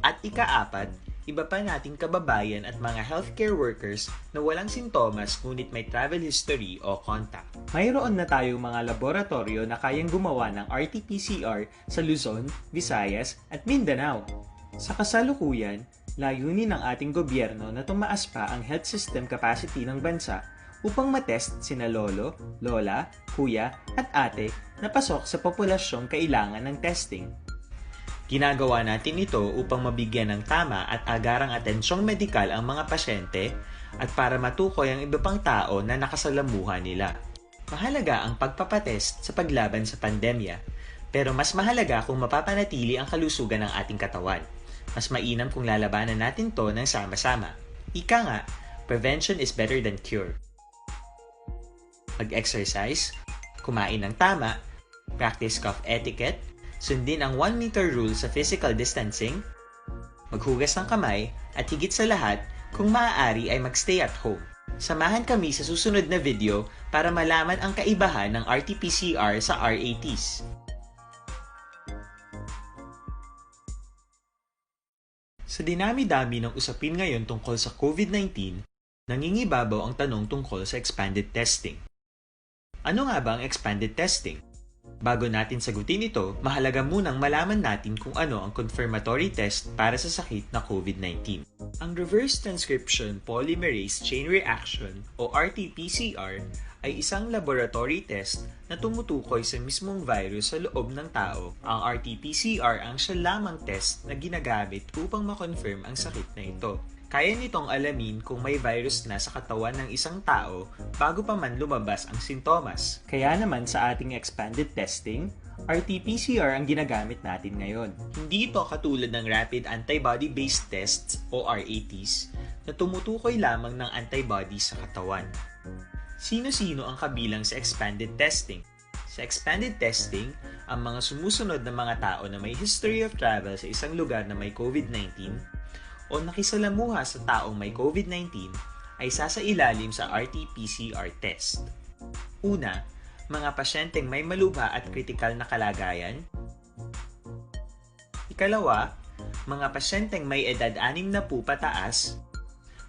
At ikaapat, iba pa nating kababayan at mga healthcare workers na walang sintomas ngunit may travel history o contact. Mayroon na tayong mga laboratorio na kayang gumawa ng R T P C R sa Luzon, Visayas, at Mindanao. Sa kasalukuyan, layunin ng ating gobyerno na tumaas pa ang health system capacity ng bansa upang matest sina lolo, lola, kuya, at ate na pasok sa populasyong kailangan ng testing. Ginagawa natin ito upang mabigyan ng tama at agarang atensyong medikal ang mga pasyente at para matukoy ang iba pang tao na nakasalamuha nila. Mahalaga ang pagpapatest sa paglaban sa pandemya, pero mas mahalaga kung mapapanatili ang kalusugan ng ating katawan. Mas mainam kung lalabanan natin to ng sama-sama. Ika nga, prevention is better than cure. Mag-exercise, kumain ng tama, practice cough etiquette, sundin ang one meter rule sa physical distancing, maghugas ng kamay, at higit sa lahat, kung maaari ay mag-stay at home. Samahan kami sa susunod na video para malaman ang kaibahan ng R T P C R sa R A Ts. Sa dinami-dami ng usapin ngayon tungkol sa COVID nineteen, nangingibabaw ang tanong tungkol sa expanded testing. Ano nga ba ang expanded testing? Bago natin sagutin ito, mahalaga munang malaman natin kung ano ang confirmatory test para sa sakit na COVID nineteen. Ang reverse transcription polymerase chain reaction o R T P C R ay isang laboratory test na tumutukoy sa mismong virus sa loob ng tao. Ang R T P C R ang siya lamang test na ginagamit upang ma-confirm ang sakit na ito. Kaya nitong alamin kung may virus na sa katawan ng isang tao bago pa man lumabas ang sintomas. Kaya naman sa ating expanded testing, R T P C R ang ginagamit natin ngayon. Hindi ito katulad ng rapid antibody-based tests o R A Ts na tumutukoy lamang ng antibody sa katawan. Sino-sino ang kabilang sa expanded testing? Sa expanded testing, ang mga sumusunod na mga tao na may history of travel sa isang lugar na may COVID nineteen o nakisalamuha sa taong may COVID nineteen ay sasailalim sa R T P C R test. Una, mga pasyenteng may malubha at kritikal na kalagayan. Ikalawa, mga pasyenteng may edad anim na po pataas,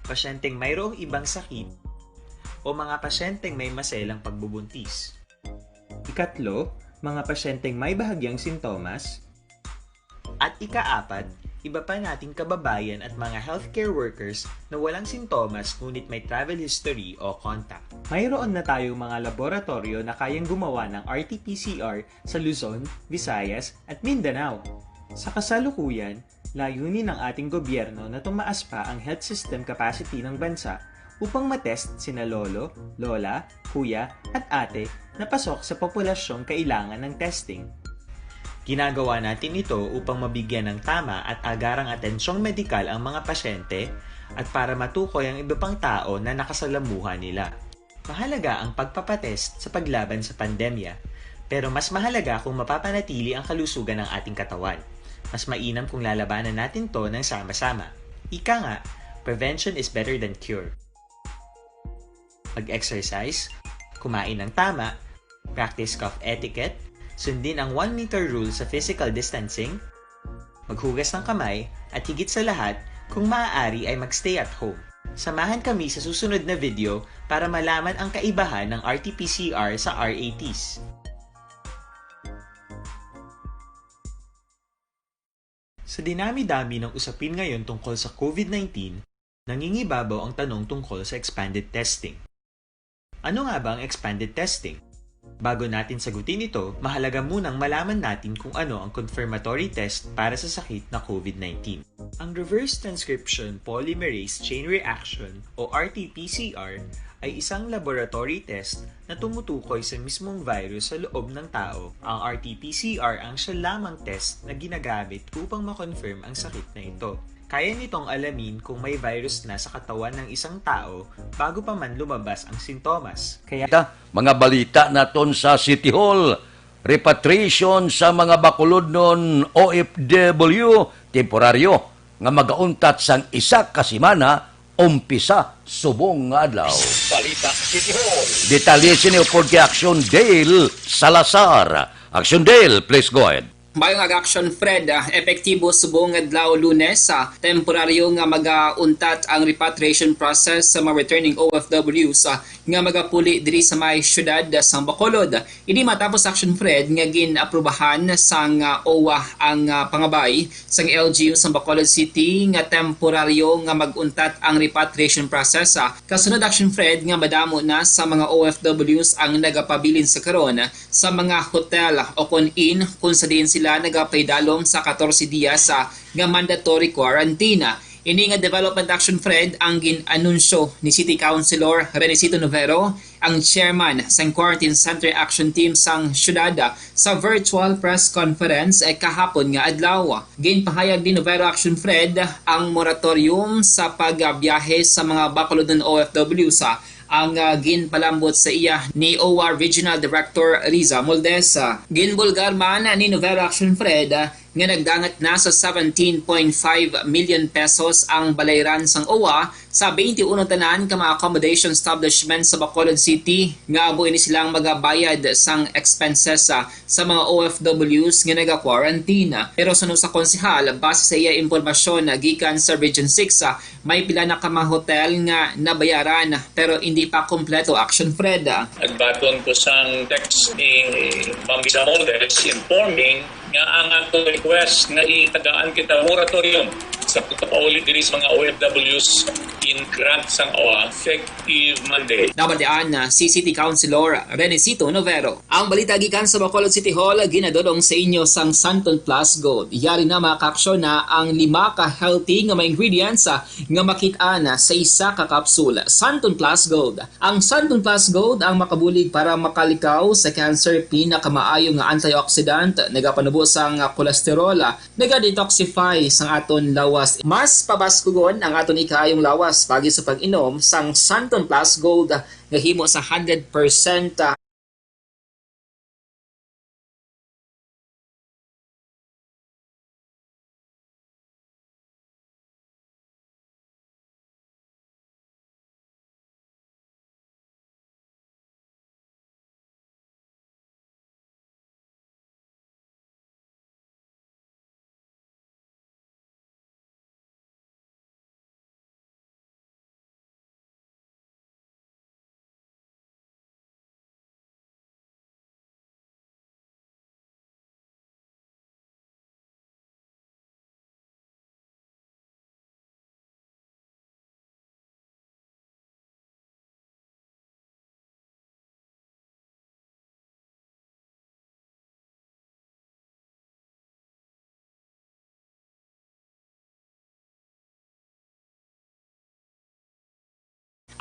pasyenteng mayroong ibang sakit, o mga pasyenteng may maselang pagbubuntis. Ikatlo, mga pasyenteng may bahagyang sintomas. At ikaapat, iba pa nating kababayan at mga healthcare workers na walang sintomas ngunit may travel history o contact. Mayroon na tayong mga laboratoryo na kayang gumawa ng R T P C R sa Luzon, Visayas, at Mindanao. Sa kasalukuyan, layunin ng ating gobyerno na tumaas pa ang health system capacity ng bansa upang matest sina lolo, lola, kuya, at ate na pasok sa populasyong kailangan ng testing. Ginagawa natin ito upang mabigyan ng tama at agarang atensyong medikal ang mga pasyente at para matukoy ang iba pang tao na nakasalamuha nila. Mahalaga ang pagpapatest sa paglaban sa pandemya, pero mas mahalaga kung mapapanatili ang kalusugan ng ating katawan. Mas mainam kung lalabanan natin to ng sama-sama. Ika nga, prevention is better than cure. Mag-exercise, kumain ng tama, practice cough etiquette, sundin ang one meter rule sa physical distancing, maghugas ng kamay, at higit sa lahat, kung maaari ay mag-stay at home. Samahan kami sa susunod na video para malaman ang kaibahan ng R T P C R sa R A Ts. Sa dinami-dami ng usapin ngayon tungkol sa COVID nineteen, nangingibabaw ang tanong tungkol sa expanded testing. Ano nga ba ang expanded testing? Bago natin sagutin ito, mahalaga munang malaman natin kung ano ang confirmatory test para sa sakit na COVID nineteen. Ang reverse transcription polymerase chain reaction o R T P C R ay isang laboratory test na tumutukoy sa mismong virus sa loob ng tao. Ang R T P C R ang siya lamang test na ginagamit upang ma-confirm ang sakit na ito. Kaya nitong alamin kung may virus na sa katawan ng isang tao bago pa man lumabas ang sintomas. Kaya Mga balita naton sa City Hall, repatriation sa mga bakulodnon O F W, temporaryo, nga magauntat sang isa ka semana, umpisa subong nga adlaw. Balita City Hall. Detalye sini upod kay Action Dale Salazar. Action Dale, please go ahead. Maayong aga, Action Fred. Ah, epektibo subong nga adlaw, Lunes, sa temporaryo nga magauntat ang repatriation process sa mga returning O F Ws, ah, nga magapuli diri sa may siyudad, ah, sang Bacolod. Ini matapos, Action Fred, nga gin-aprubahan sang, ah, O W A ang, ah, pangabay sang L G U sang Bacolod City nga temporaryo nga mag-untat ang repatriation process, ah, kasunod, Action Fred, nga madamo na sa mga O F Ws ang nagapabilin sa karon sa mga hotel o kon inn kung sa diin sila nagapaidalom sa katorse dias, ah, nga mandatory quarantine. Ini nga development, Action Fred, ang gin-anunsyo ni City Councilor Renesito Novero, ang chairman sang Quarantine Center Action Team sang siyudad, sa virtual press conference, eh, kahapon nga adlaw. Ginpahayag ni Novero, Action Fred, ang moratorium sa pagbiyahe sa mga bakulodnon O F Ws, ah, ang, ah, ginpalambot sa iya ni O W A Regional Director Riza Moldes. Ginbulgar man ni Novero, Action Fred, ah, nga nagdangat na sa seventeen point five million pesos ang balayran sang O W A sa twenty-one tanan ka mga accommodation establishment sa Bacolod City, nga amo ini silang magabayad sang expenses, ah, sa mga O F Ws nga naga-quarantine. Pero suno sa konsehal, base sa iya impormasyon, ah, gikan sa Region six, ah, may pila na ka mga hotel nga nabayaran pero hindi pa kompleto, Action Fred. Nagbaton ko sang text ni Ma'am Lisa Moldes informing nga ang ato request nga itagaan kita moratorium sa pagpapauli diri sa mga O F Ws in grant sang O W A effective Monday. Nabatian na si City Councilor Renesito Novero. Ang balita gikan sa Bacolod City Hall, ginadul-ong sa inyo sang Santon Plus Gold. Yari na, mga kaaksyon, na ang lima ka healthy nga mga ingredients, ah, nga makit-an sa isa ka kapsul. Santon Plus Gold. Ang Santon Plus Gold ang makabulig para makalikaw sa cancer, pinakamaayo nga antioxidant, nagapanubo sang cholesterol, naga-detoxify sang aton lawas. Mas pabaskugon ang aton ikaayong lawas pagi sa pag-inom sang Santon Plus Gold nga himo sa hundred percent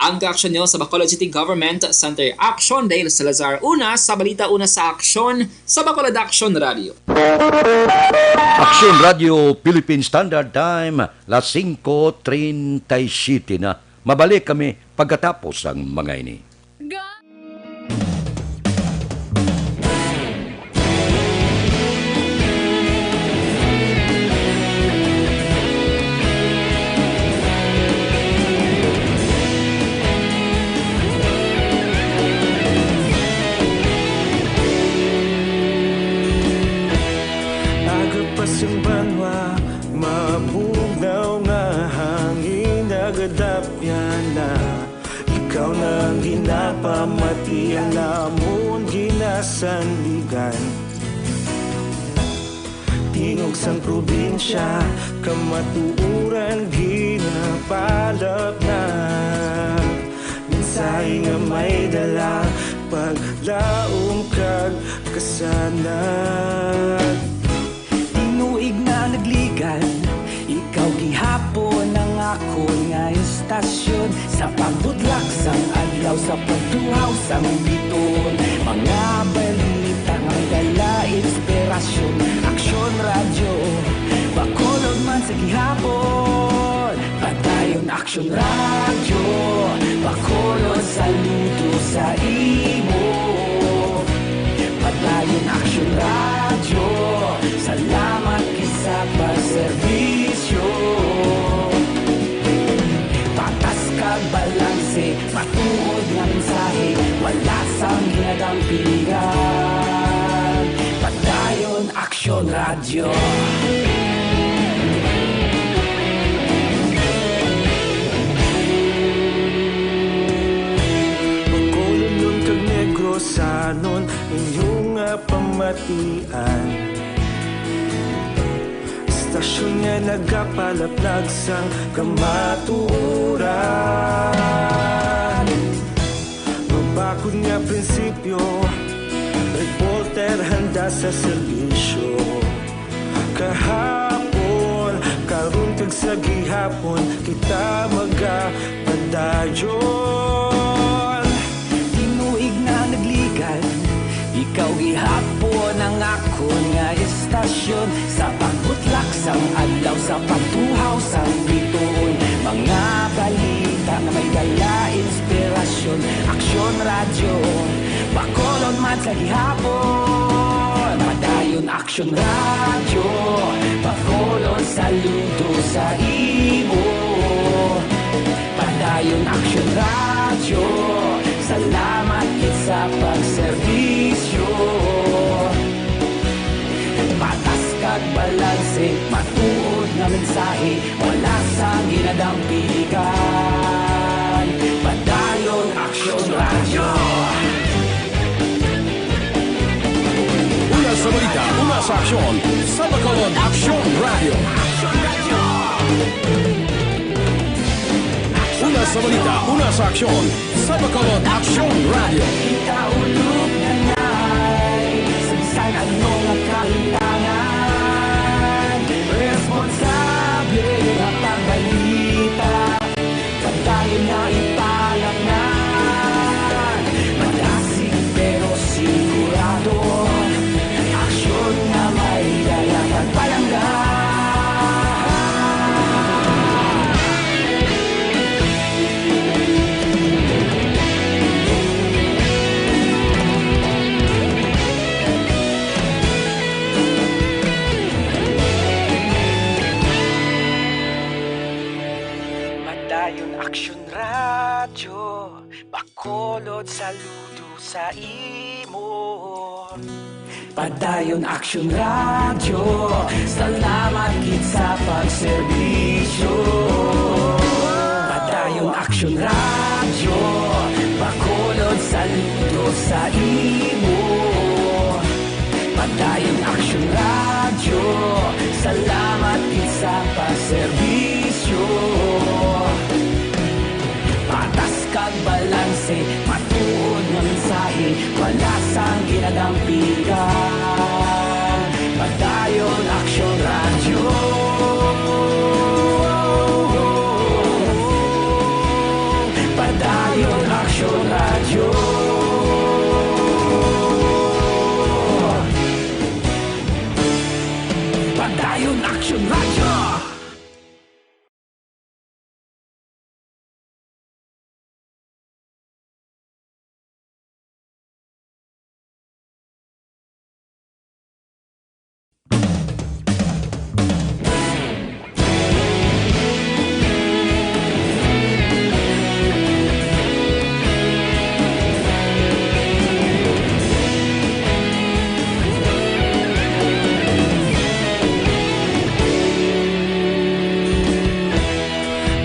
Ang kaaksyon niyo sa Bacolod City Government Center, Action Dale Salazar. Una sa balita, una sa aksyon sa Bacolod Action Radio. Action Radio Philippine Standard Time, las singko treinta y siete na. Mabalik kami pagkatapos sang mga ini. Aga pa sing banwa, mabugnaw nga hangin nagadapyan na. Ikaw na ang ginapamati, ang amon ginasandigan. Tingog sang probinsya, kamatuoran ginapalapnag. Mensahe nga may dala, paglaom kag kasanag. Tinuig na nagligan, ikaw gihapon ang akon nga istasyon. Sa pagbudlak sang adlaw, sa pagtuhaw sang biton, mga balita nga may dala inspirasyon. Aksyon Radyo, Bacolod man sa gihapon. Padayon Aksyon Radyo, Bacolod, saludo sa imo. Padayon Aksyon Radyo, salamat gid sa pagserbisyo. Patas kag balanse, matuod nga mensahe, wala sang ginadampigan. Padayon Aksyon Radyo. Bacolodnon kag Negrosanon, inyo nga pamatian. Istasyon nga nagapalaplag sang kamatuoran. Mabakod nga prinsipyo, reporter handa sa serbisyo. Kahapon, karon kag sa gihapon, kita magapadayon. Tinuig na nagligan, ikaw gihapon ang akon nga istasyon. Sa pagbutlak sang adlaw, sa pagtuhaw sang bituon, mga balita nga may dala inspirasyon. Aksyon Radyo, Bacolod man sa gihapon. Padayon Aksyon Radyo, Bacolod, saludo sa imo. Padayon Aksyon Radyo, salamat gid sa pagserbisyo. Patas kag balanse, matuod nga mensahe, wala sang ginadampigan. Padayon Aksyon Radyo. Una sa balita, una sa aksyon, sa Bacolod Aksyon Radyo. Una sa balita, una sa aksyon, sa Bacolod Aksyon Radyo. Kita ulog na ngay, sa bisan ano nga kahintangan, responsable nga pagbalita. Padayon na ipalapnan, madasig pero sigurado, aksyon nga may dala kag palangga. Padayon Aksyon Radyo, Bacolod, saludo sa imo. Padayon Aksyon Radyo, salamat gid sa pagserbisyo. Padayon Aksyon Radyo, Bacolod, saludo sa imo. Padayon Aksyon Radyo, salamat gid sa pagserbisyo. Patas kag balanse, matuod nga mensahe, wala sang ginadampigan. Padayon Aksyon Radyo. Padayon Aksyon Radyo. Padayon Aksyon Radyo.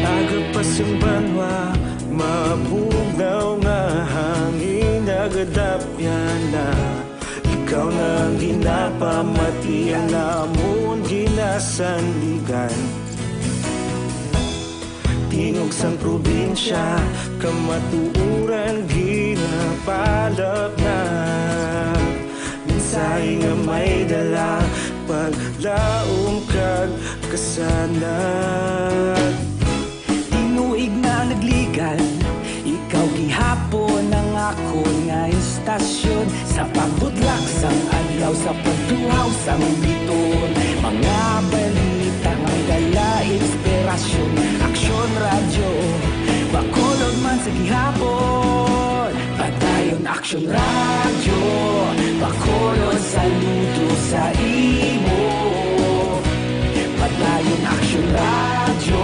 Aga pa sang banwa, mabugnaw nga hangin, nagadapyan na. Ikaw na ang ginapamati, ang amon ginasandigan. Tingog sang probinsya, kamatuoran ginapalapnag. Mensahe nga may dala, paglaom kag kasanag. Tinuig na nagligan, ikaw gihapon ang akon nga istasyon. Sa pagbutlak sang adlaw, sa pagtuhaw sang bituon, mga balita may dala inspirasyon. Aksyon Radyo, Bacolod man sa gihapon. Padayon Aksyon Radyo, Bacolod, saludo sa imo. Padayon Aksyon Radyo,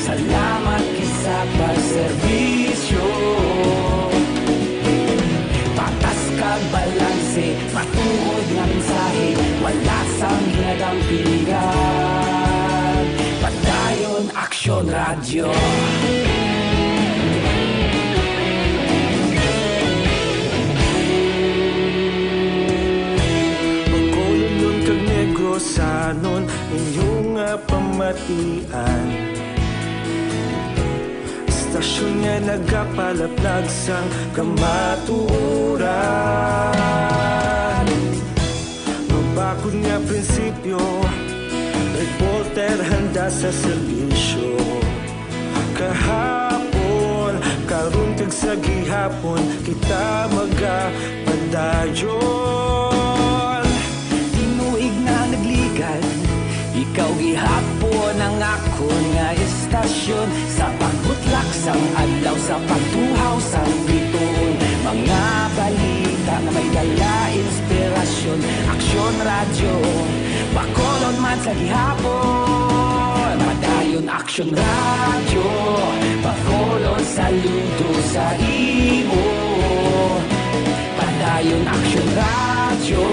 salamat gid sa pagserbisyo. Patas kag balanse, matuod nga mensahe, wala sang ginadampigan. Padayon Aksyon Radyo. Bacolodnon kag Negrosanon, inyo nga pamatian. Istasyon nga nagapalaplag sang kamatuoran. Mabakod nga prinsipyo, reporter handa sa serbisyo. Kahapon, karon kag sa gihapon, kita magapadayon. Tinuig na nagligan, ikaw gihapon ang akon nga istasyon. Sa pagbutlak sang adlaw, sa pagtuhaw sang bituon, mga balita nga may dala inspirasyon. Aksyon Radyo, Bacolod man sa gihapon. Padayon Aksyon Radyo, Bacolod saludo sa imo. Padayon Aksyon Radyo,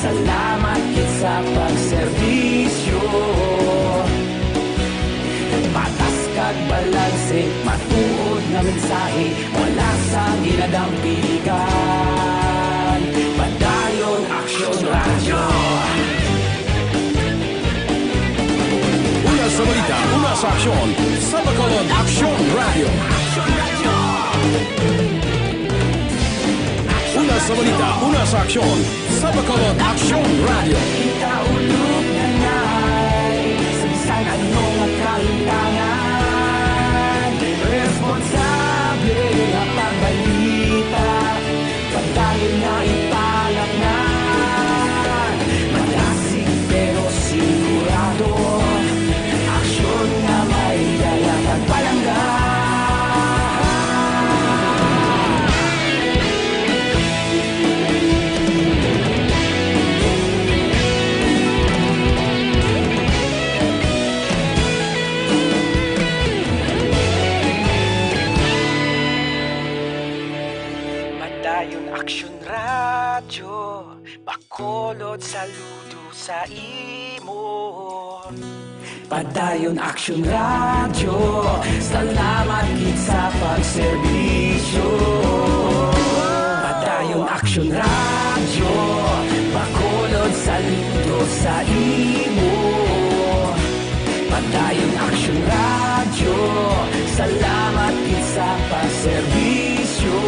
salamat gid sa pagserbisyo. Patas kag balanse, matuod nga mensahe, wala sang ginadampiligan. Padayon Aksyon Radyo. Una sa balita, una sa aksyon, sa Bacolod Aksyon Radyo. Una sa balita, una sa aksyon, sa Bacolod Aksyon Radyo. Kita ulog na ngay, sa bisan ano nga kahintangan, responsable nga pagbalita, padayon nga ipalatnan, madasig pero sigurado, aksyon nga may dala kag palangga. Padayon Aksyon Radyo, Bacolod saludo sa imo. Padayon Aksyon Radyo, salamat gid sa pagserbisyo. Padayon Aksyon Radyo, Bacolod saludo sa imo. Padayon Aksyon Radyo, salamat gid sa pagserbisyo.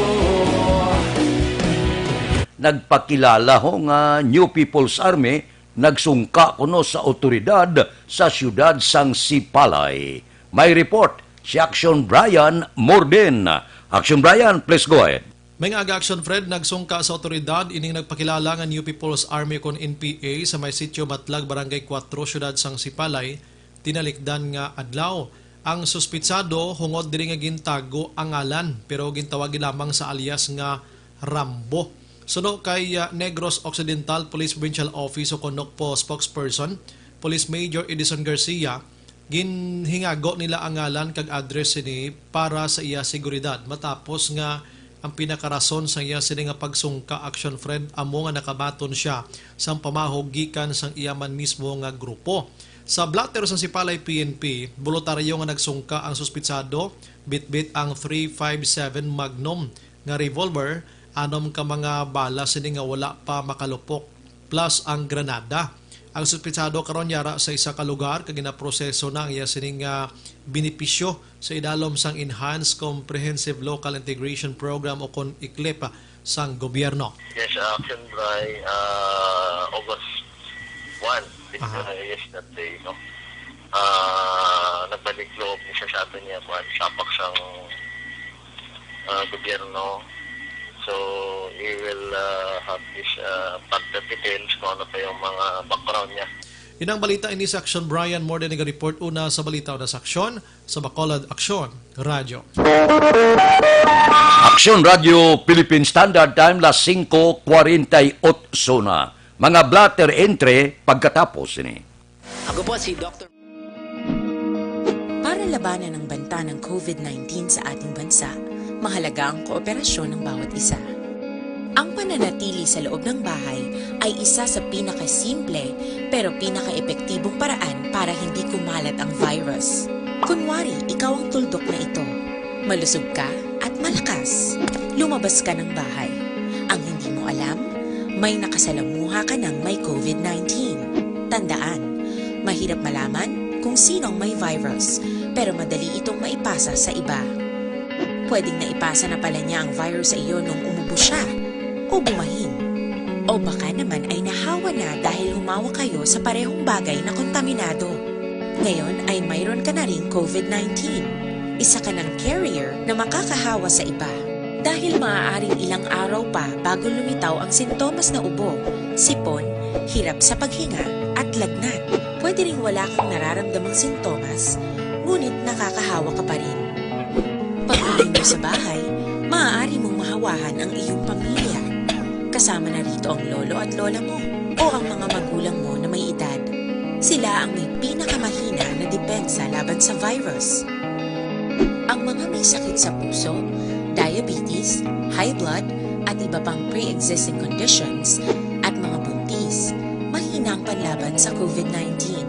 Nagpakilala ho nga New People's Army nagsungka kuno sa awtoridad sa siyudad sang Sipalay. May report si Action Brian Morden. Action Brian, please go ahead. May nga aga, Action Fred, nagsungka sa awtoridad ining nagpakilala nga New People's Army kon N P A sa may Sitio Matlag, Barangay Cuatro, siyudad sang Sipalay, tinalikdan nga adlaw. Ang suspitsado hungod diri nga gintago ang ngalan, pero gintawag lamang sa alias nga Rambo. Suno kay, ah, Negros Occidental Police Provincial Office o kon NOCPO spokesperson, Police Major Edison Garcia, ginhingago nila ang ngalan kag address sini para sa iya seguridad matapos nga ang pinakarason sang iya sini nga pagsungka, Action Fred, amo nga nakabaton sia sang pamahog gikan sang iya man mismo nga grupo. Sa blotter sang Sipalay P N P, boluntaryo nga nagsungka ang suspitsado, bitbit ang three five seven Magnum nga revolver, anom ka mga bala sini nga wala pa makalupok, plus ang granada. Ang suspitsado karon yara sa isa ka lugar kag ginaproseso na ang iya sining, ah, benepisyo sa idalom sang Enhanced Comprehensive Local Integration Program o kon eclip sang gobyerno. Yes, uh, Action Bri, uh, August one, this, Aha. uh, yesterday, no? Uh, nagbalik loob ni siya sa aton niya, kuan, sapak sang, uh, gobyerno. So, we will, uh, have this, uh, further details kung ano pa yung mga background niya. Yun ang balita ini sa Action Brian. More than report una sa balita o na sa aksyon sa Bacolod Aksyon Radyo. Aksyon Radyo Philippine Standard Time, las singko kwarenta y otso na. Mga blotter entry pagkatapos ini. Ako po si Doctor Para labanan ang banta ng COVID nineteen sa ating bansa, mahalaga ang kooperasyon ng bawat isa. Ang pananatili sa loob ng bahay ay isa sa pinakasimple pero pinakaepektibong paraan para hindi kumalat ang virus. Kunwari, ikaw ang tuldok na ito. Malusog ka at malakas. Lumabas ka ng bahay. Ang hindi mo alam, may nakasalamuha ka ng may COVID nineteen. Tandaan, mahirap malaman kung sino ang may virus, pero madali itong maipasa sa iba. Pwedeng naipasa na pala niya ang virus sa iyo nung umubo siya o bumahin. O baka naman ay nahawa na dahil humawak kayo sa parehong bagay na kontaminado. Ngayon ay mayroon ka na ring COVID nineteen. Isa ka ng carrier na makakahawa sa iba. Dahil maaaring ilang araw pa bago lumitaw ang sintomas na ubo, sipon, hirap sa paghinga, at lagnat. Pwede ring wala kang nararamdamang sintomas, ngunit nakakahawa ka pa rin. Pag-uwi mo sa bahay, maaari mong mahawahan ang iyong pamilya. Kasama na rito ang lolo at lola mo. O ang mga magulang mo na may edad. Sila ang may pinakamahina na depensa laban sa virus. Ang mga may sakit sa puso, diabetes, high blood, at iba pang pre-existing conditions, at mga buntis, mahina ang panlaban sa COVID nineteen.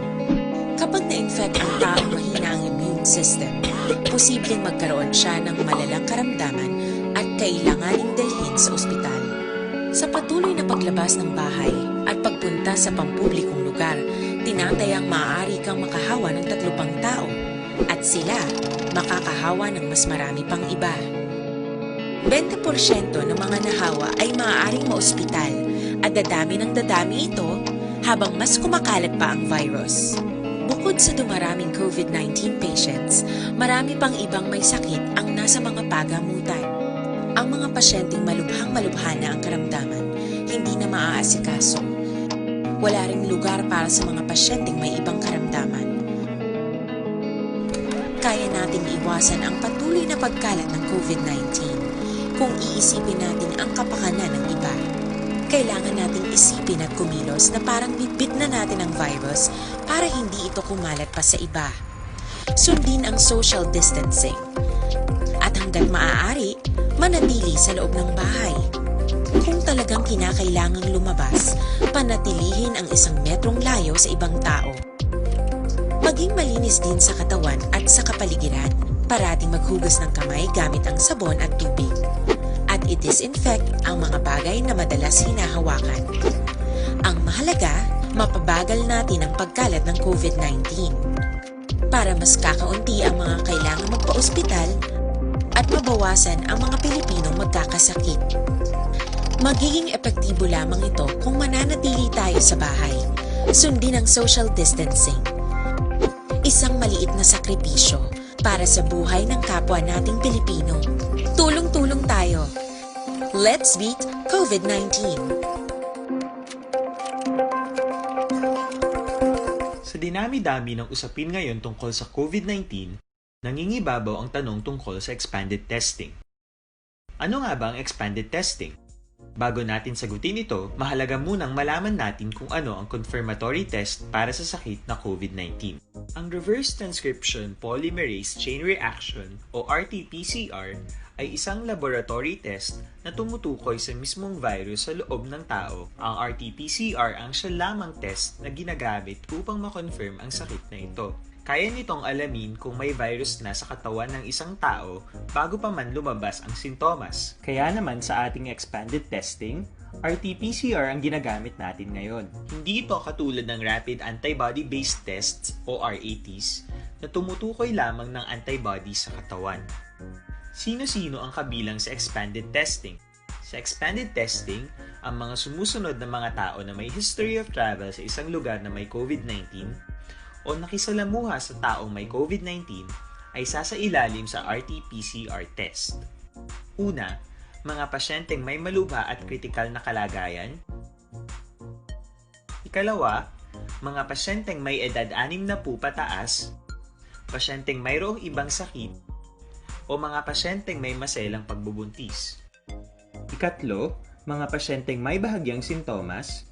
Kapag na-infect ang taong mahina ang immune system, posibleng magkaroon siya ng malalang karamdaman at kailanganing dalhin sa ospital. Sa patuloy na paglabas ng bahay at pagpunta sa pampublikong lugar, tinatayang maaari kang makahawa ng tatlo pang tao at sila makakahawa ng mas marami pang iba. Bente porsyento ng mga nahawa ay maaaring maospital at dadami ng dadami ito habang mas kumakalat pa ang virus. Bukod sa dumaraming COVID nineteen patients, marami pang ibang may sakit ang nasa mga pagamutan. Ang mga pasyenteng malubhang-malubha na ang karamdaman, hindi na maaasikaso. Wala ring lugar para sa mga pasyenteng may ibang karamdaman. Kaya nating iwasan ang patuloy na pagkalat ng COVID nineteen kung iisipin natin ang kapakanan ng iba. Kailangan nating isipin at kumilos na parang bitbit na natin ang virus para hindi ito kumalat pa sa iba. Sundin ang social distancing. At hanggat maaari, manatili sa loob ng bahay. Kung talagang kinakailangang lumabas, panatilihin ang isang metrong layo sa ibang tao. Maging malinis din sa katawan at sa kapaligiran. Parating maghugas ng kamay gamit ang sabon at tubig. At i-disinfect ang mga bagay na madalas hinahawakan. Ang mahalaga, mapabagal natin ang pagkalat ng COVID nineteen. Para mas kakaunti ang mga kailangang magpa-ospital at mabawasan ang mga Pilipinong magkakasakit. Magiging epektibo lamang ito kung mananatili tayo sa bahay. Sundin ang social distancing. Isang maliit na sakripisyo para sa buhay ng kapwa nating Pilipino. Tulong-tulong tayo. Let's beat COVID nineteen. Sa dinami-dami ng usapin ngayon tungkol sa COVID nineteen, nangingibabaw ang tanong tungkol sa expanded testing. Ano nga ba ang expanded testing? Bago natin sagutin ito, mahalaga munang malaman natin kung ano ang confirmatory test para sa sakit na COVID nineteen. Ang reverse transcription polymerase chain reaction o R T P C R ay isang laboratory test na tumutukoy sa mismong virus sa loob ng tao. Ang R T P C R ang siya lamang test na ginagamit upang ma-confirm ang sakit na ito. Kaya nitong alamin kung may virus na sa katawan ng isang tao bago pa man lumabas ang sintomas. Kaya naman sa ating expanded testing, R T P C R ang ginagamit natin ngayon. Hindi ito katulad ng rapid antibody-based tests o R A Ts na tumutukoy lamang ng antibody sa katawan. Sino-sino ang kabilang sa expanded testing? Sa expanded testing, ang mga sumusunod na mga tao na may history of travel sa isang lugar na may COVID nineteen o nakisalamuha sa taong may COVID nineteen ay sasailalim sa R T P C R test. Una, mga pasyenteng may malubha at kritikal na kalagayan. Ikalawa, mga pasyenteng may edad anim na po pataas, pasyenteng mayroong ibang sakit, o mga pasyenteng may maselang pagbubuntis. Ikatlo, mga pasyenteng may bahagyang sintomas.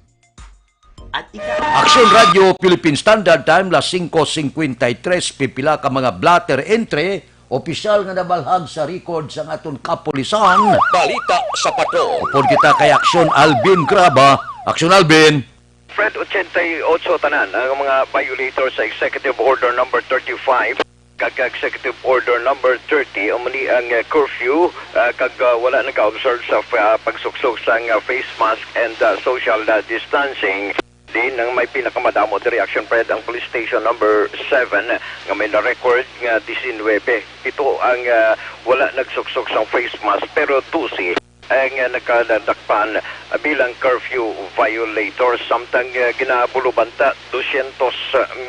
At ika- Aksyon Radio Philippine Standard Time, las singko singkwenta y tres, pipila ka mga blotter entry, opisyal nga nabalhag sa record sang aton kapulisan. Balita sa Patrol. Upod kita kay Aksyon Alvin Graba. Aksyon Alvin. Fred, ochenta y ocho tanan ang mga violator sa Executive Order Number thirty-five kag Executive Order Number thirty, amo ni ang, eh, curfew, ah, kag, ah, wala nag-observe sa, ah, pagsuksok sang, ah, face mask and, ah, social, ah, distancing. Din ang may pinakamadamo diri, Action Fred, ang Police Station Number seven nga may na-record nga disinwebe. Pito ang, ah, wala nagsuksok sang face mask, pero dose ang, ah, nakadakpan, ah, bilang curfew violators. Samtang, ah, ginabulubanta dosyentos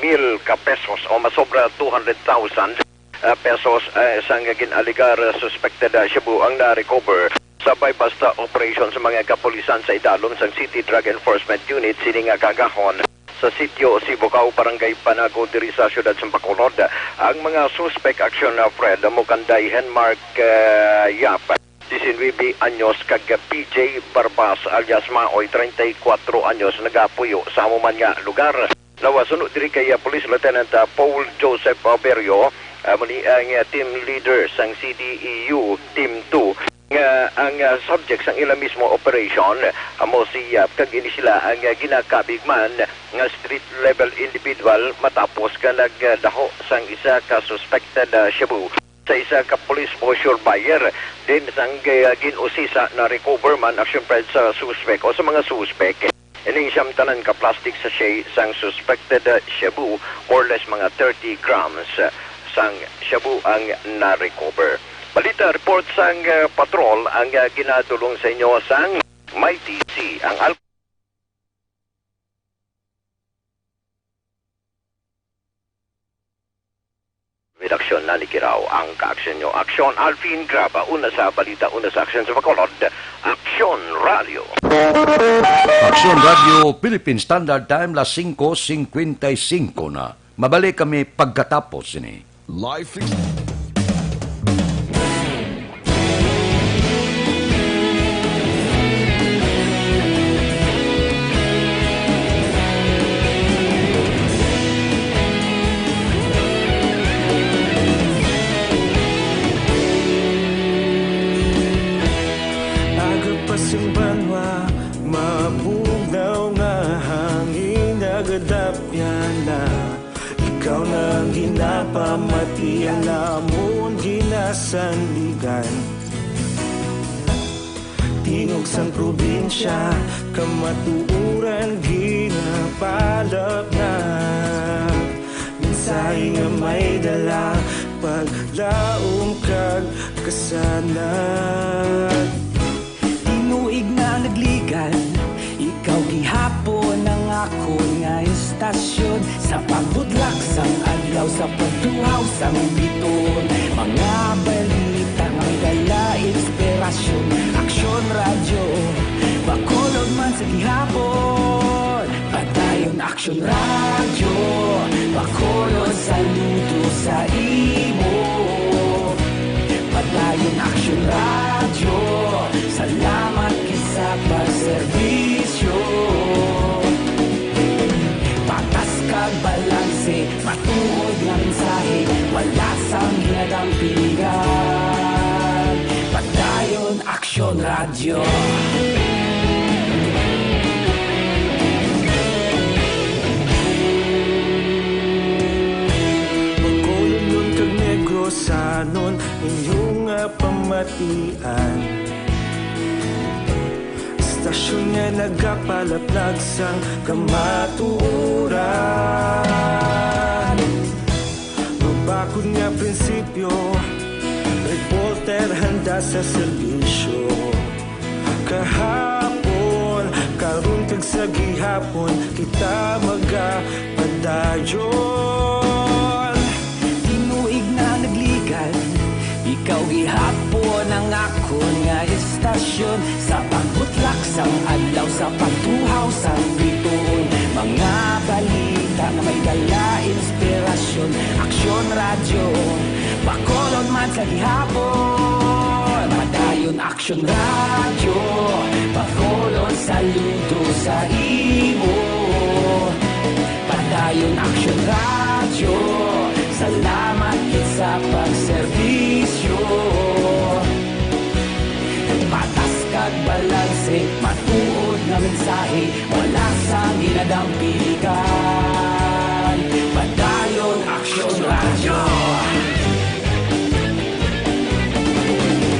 mil ka pesos o masobra two hundred thousand, ah, pesos, ah, sang gin-alegar suspected, ah, shabu ang na-recover sa buy-bust operation sa mga kapulisan sa idalom sang City Drug Enforcement Unit sini nga kaagahon sa sitio Sibugao, Barangay Panago, diri sa siyudad sa Bacolod. Ang mga suspect, Action, ah, Fred, amo kan Dai Henmark, ah, Yap, disinuybe anyos, kag P J Barbas alias Maoy, treinta y cuatro anyos, nagapuyo sa amo man nga lugar. Nawasuno diri kay, ah, Police Lieutenant, ah, Paul Joseph Oberio, ah, amo ni ang, ah, team leader sang C D E U Team two, nga ang, ah, subject sang ila mismo operation, ah, amo si, ah, kag ini sila ang, ah, ginakabig man nga street level individual matapos nga nagdaho sang isa ka suspected, ah, shabu sa isa ka police poseur buyer. Din sang, ah, gin-usisa, na-recover man ang siyempre sa suspek o sa mga suspek. Ining siyam tanan ka plastic sachet sang suspected, uh, shabu, more or less mga thirty grams, uh, sang shabu ang na-recover. Balita report sang, uh, patrol ang, uh, ginadulong sa inyo sang Mighty C, ang al- Redaksyon, Nani Kirao ang kaaksyon nyo. Aksyon, Alvin Graba. Una sa balita, una sa aksyon sa Bacolod, Aksyon Radio. Aksyon Radio, Philippine Standard Time, las singko singkwenta y singko na. Mabalik kami pagkatapos sini. Life. Aga pa sing banwa, mabugnaw nga hangin, nagadapyan na. Ikaw na ang ginapamati, ang amon ginasandigan. Tingog sang probinsya, kamatuoran ginapalapnag. Mensahe nga may dala, paglaom kag kasanag. Tinuig na nagligad, ikaw gihapon ang akon nga istasyon. Sa pagbutlak sang adlaw, sa pagtuhaw sang bituon, mga balita nga may dala inspirasyon. Aksyon Radyo, Bacolod man sa gihapon. Padayon Aksyon Radyo, Bacolod, saludo sa imo. Padayon Aksyon Radyo, salamat gid sa pagserbisyo. Patas kag balanse, matuod nga mensahe, wala sang ginadampigan. Padayon Aksyon Radyo. Bacolodnon kag Negrosanon, inyo nga pamatian. Istasyon nga nagapalaplag sang kamatuoran. Mabakod nga prinsipyo, reporter handa sa serbisyo. Kahapon, karon kag sa gihapon, kita magapadayon. Tinuig na nagligad, ikaw gihapon ang akon nga istasyon. Sa pagbutlak sang adlaw, sa pagtuhaw sang bituon, mga balita nga may dala inspirasyon. Aksyon Radyo, Bacolod man sa gihapon. Padayon Aksyon Radyo, Bacolod, saludo sa imo. Padayon Aksyon Radyo, salamat gid sa pagserbisyo. Patas kag balanse, matuod nga mensahe, wala sang ginadampigan. Padayon Aksyon Radyo.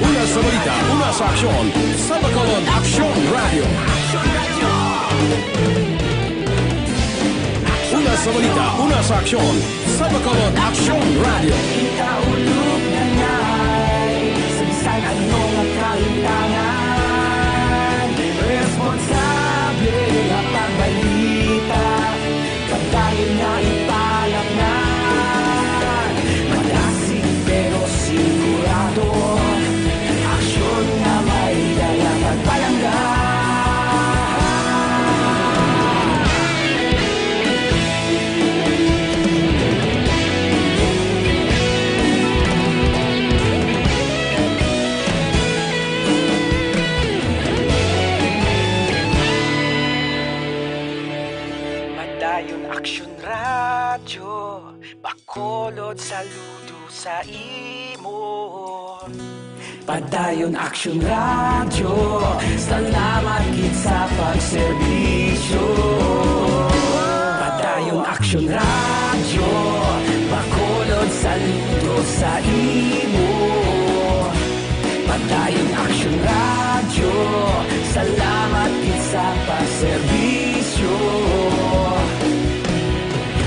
Una sa balita, una sa aksyon, sa Bacolod Aksyon Radyo. Una sa balita, una sa aksyon, sa Bacolod Aksyon Radyo. Ikaulog na ngay, sa bisan ano nga kahitangan, responsable nga pagbalita, pagdayon nga ipalapnan, madasig pero sigurado, aksyon nga may dala pagpalangga. Radyo, Bacolod, saludo sa imo. Padayon Aksyon Radyo, salamat gid sa pagserbisyo. Padayon Aksyon Radyo, Bacolod, saludo sa imo. Padayon Aksyon Radyo, salamat gid sa pagserbisyo.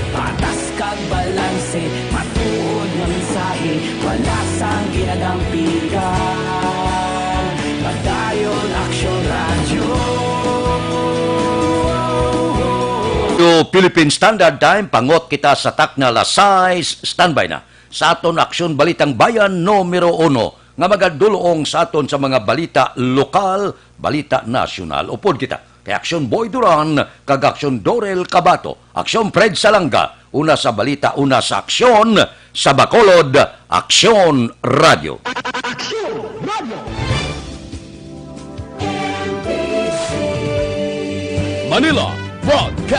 Patas kag balanse, matuod nga mensahe, wala sang ginadampigan. Padayon Aksyon Radyo. Yo, Philippine Standard Time, pangot kita sa takna alas sais, standby na. Sa aton Aksyon Balitang Bayan numero uno, nga magadulong sa aton sa mga balita lokal, balita nasyonal. Upod kita kay Aksyon Boy Duran kag Aksyon Dorel Cabato, Aksyon Fred Salanga, una sa balita, una sa aksyon, sa Bacolod, Aksyon Radyo. Aksyon Radyo. Manila Broadcast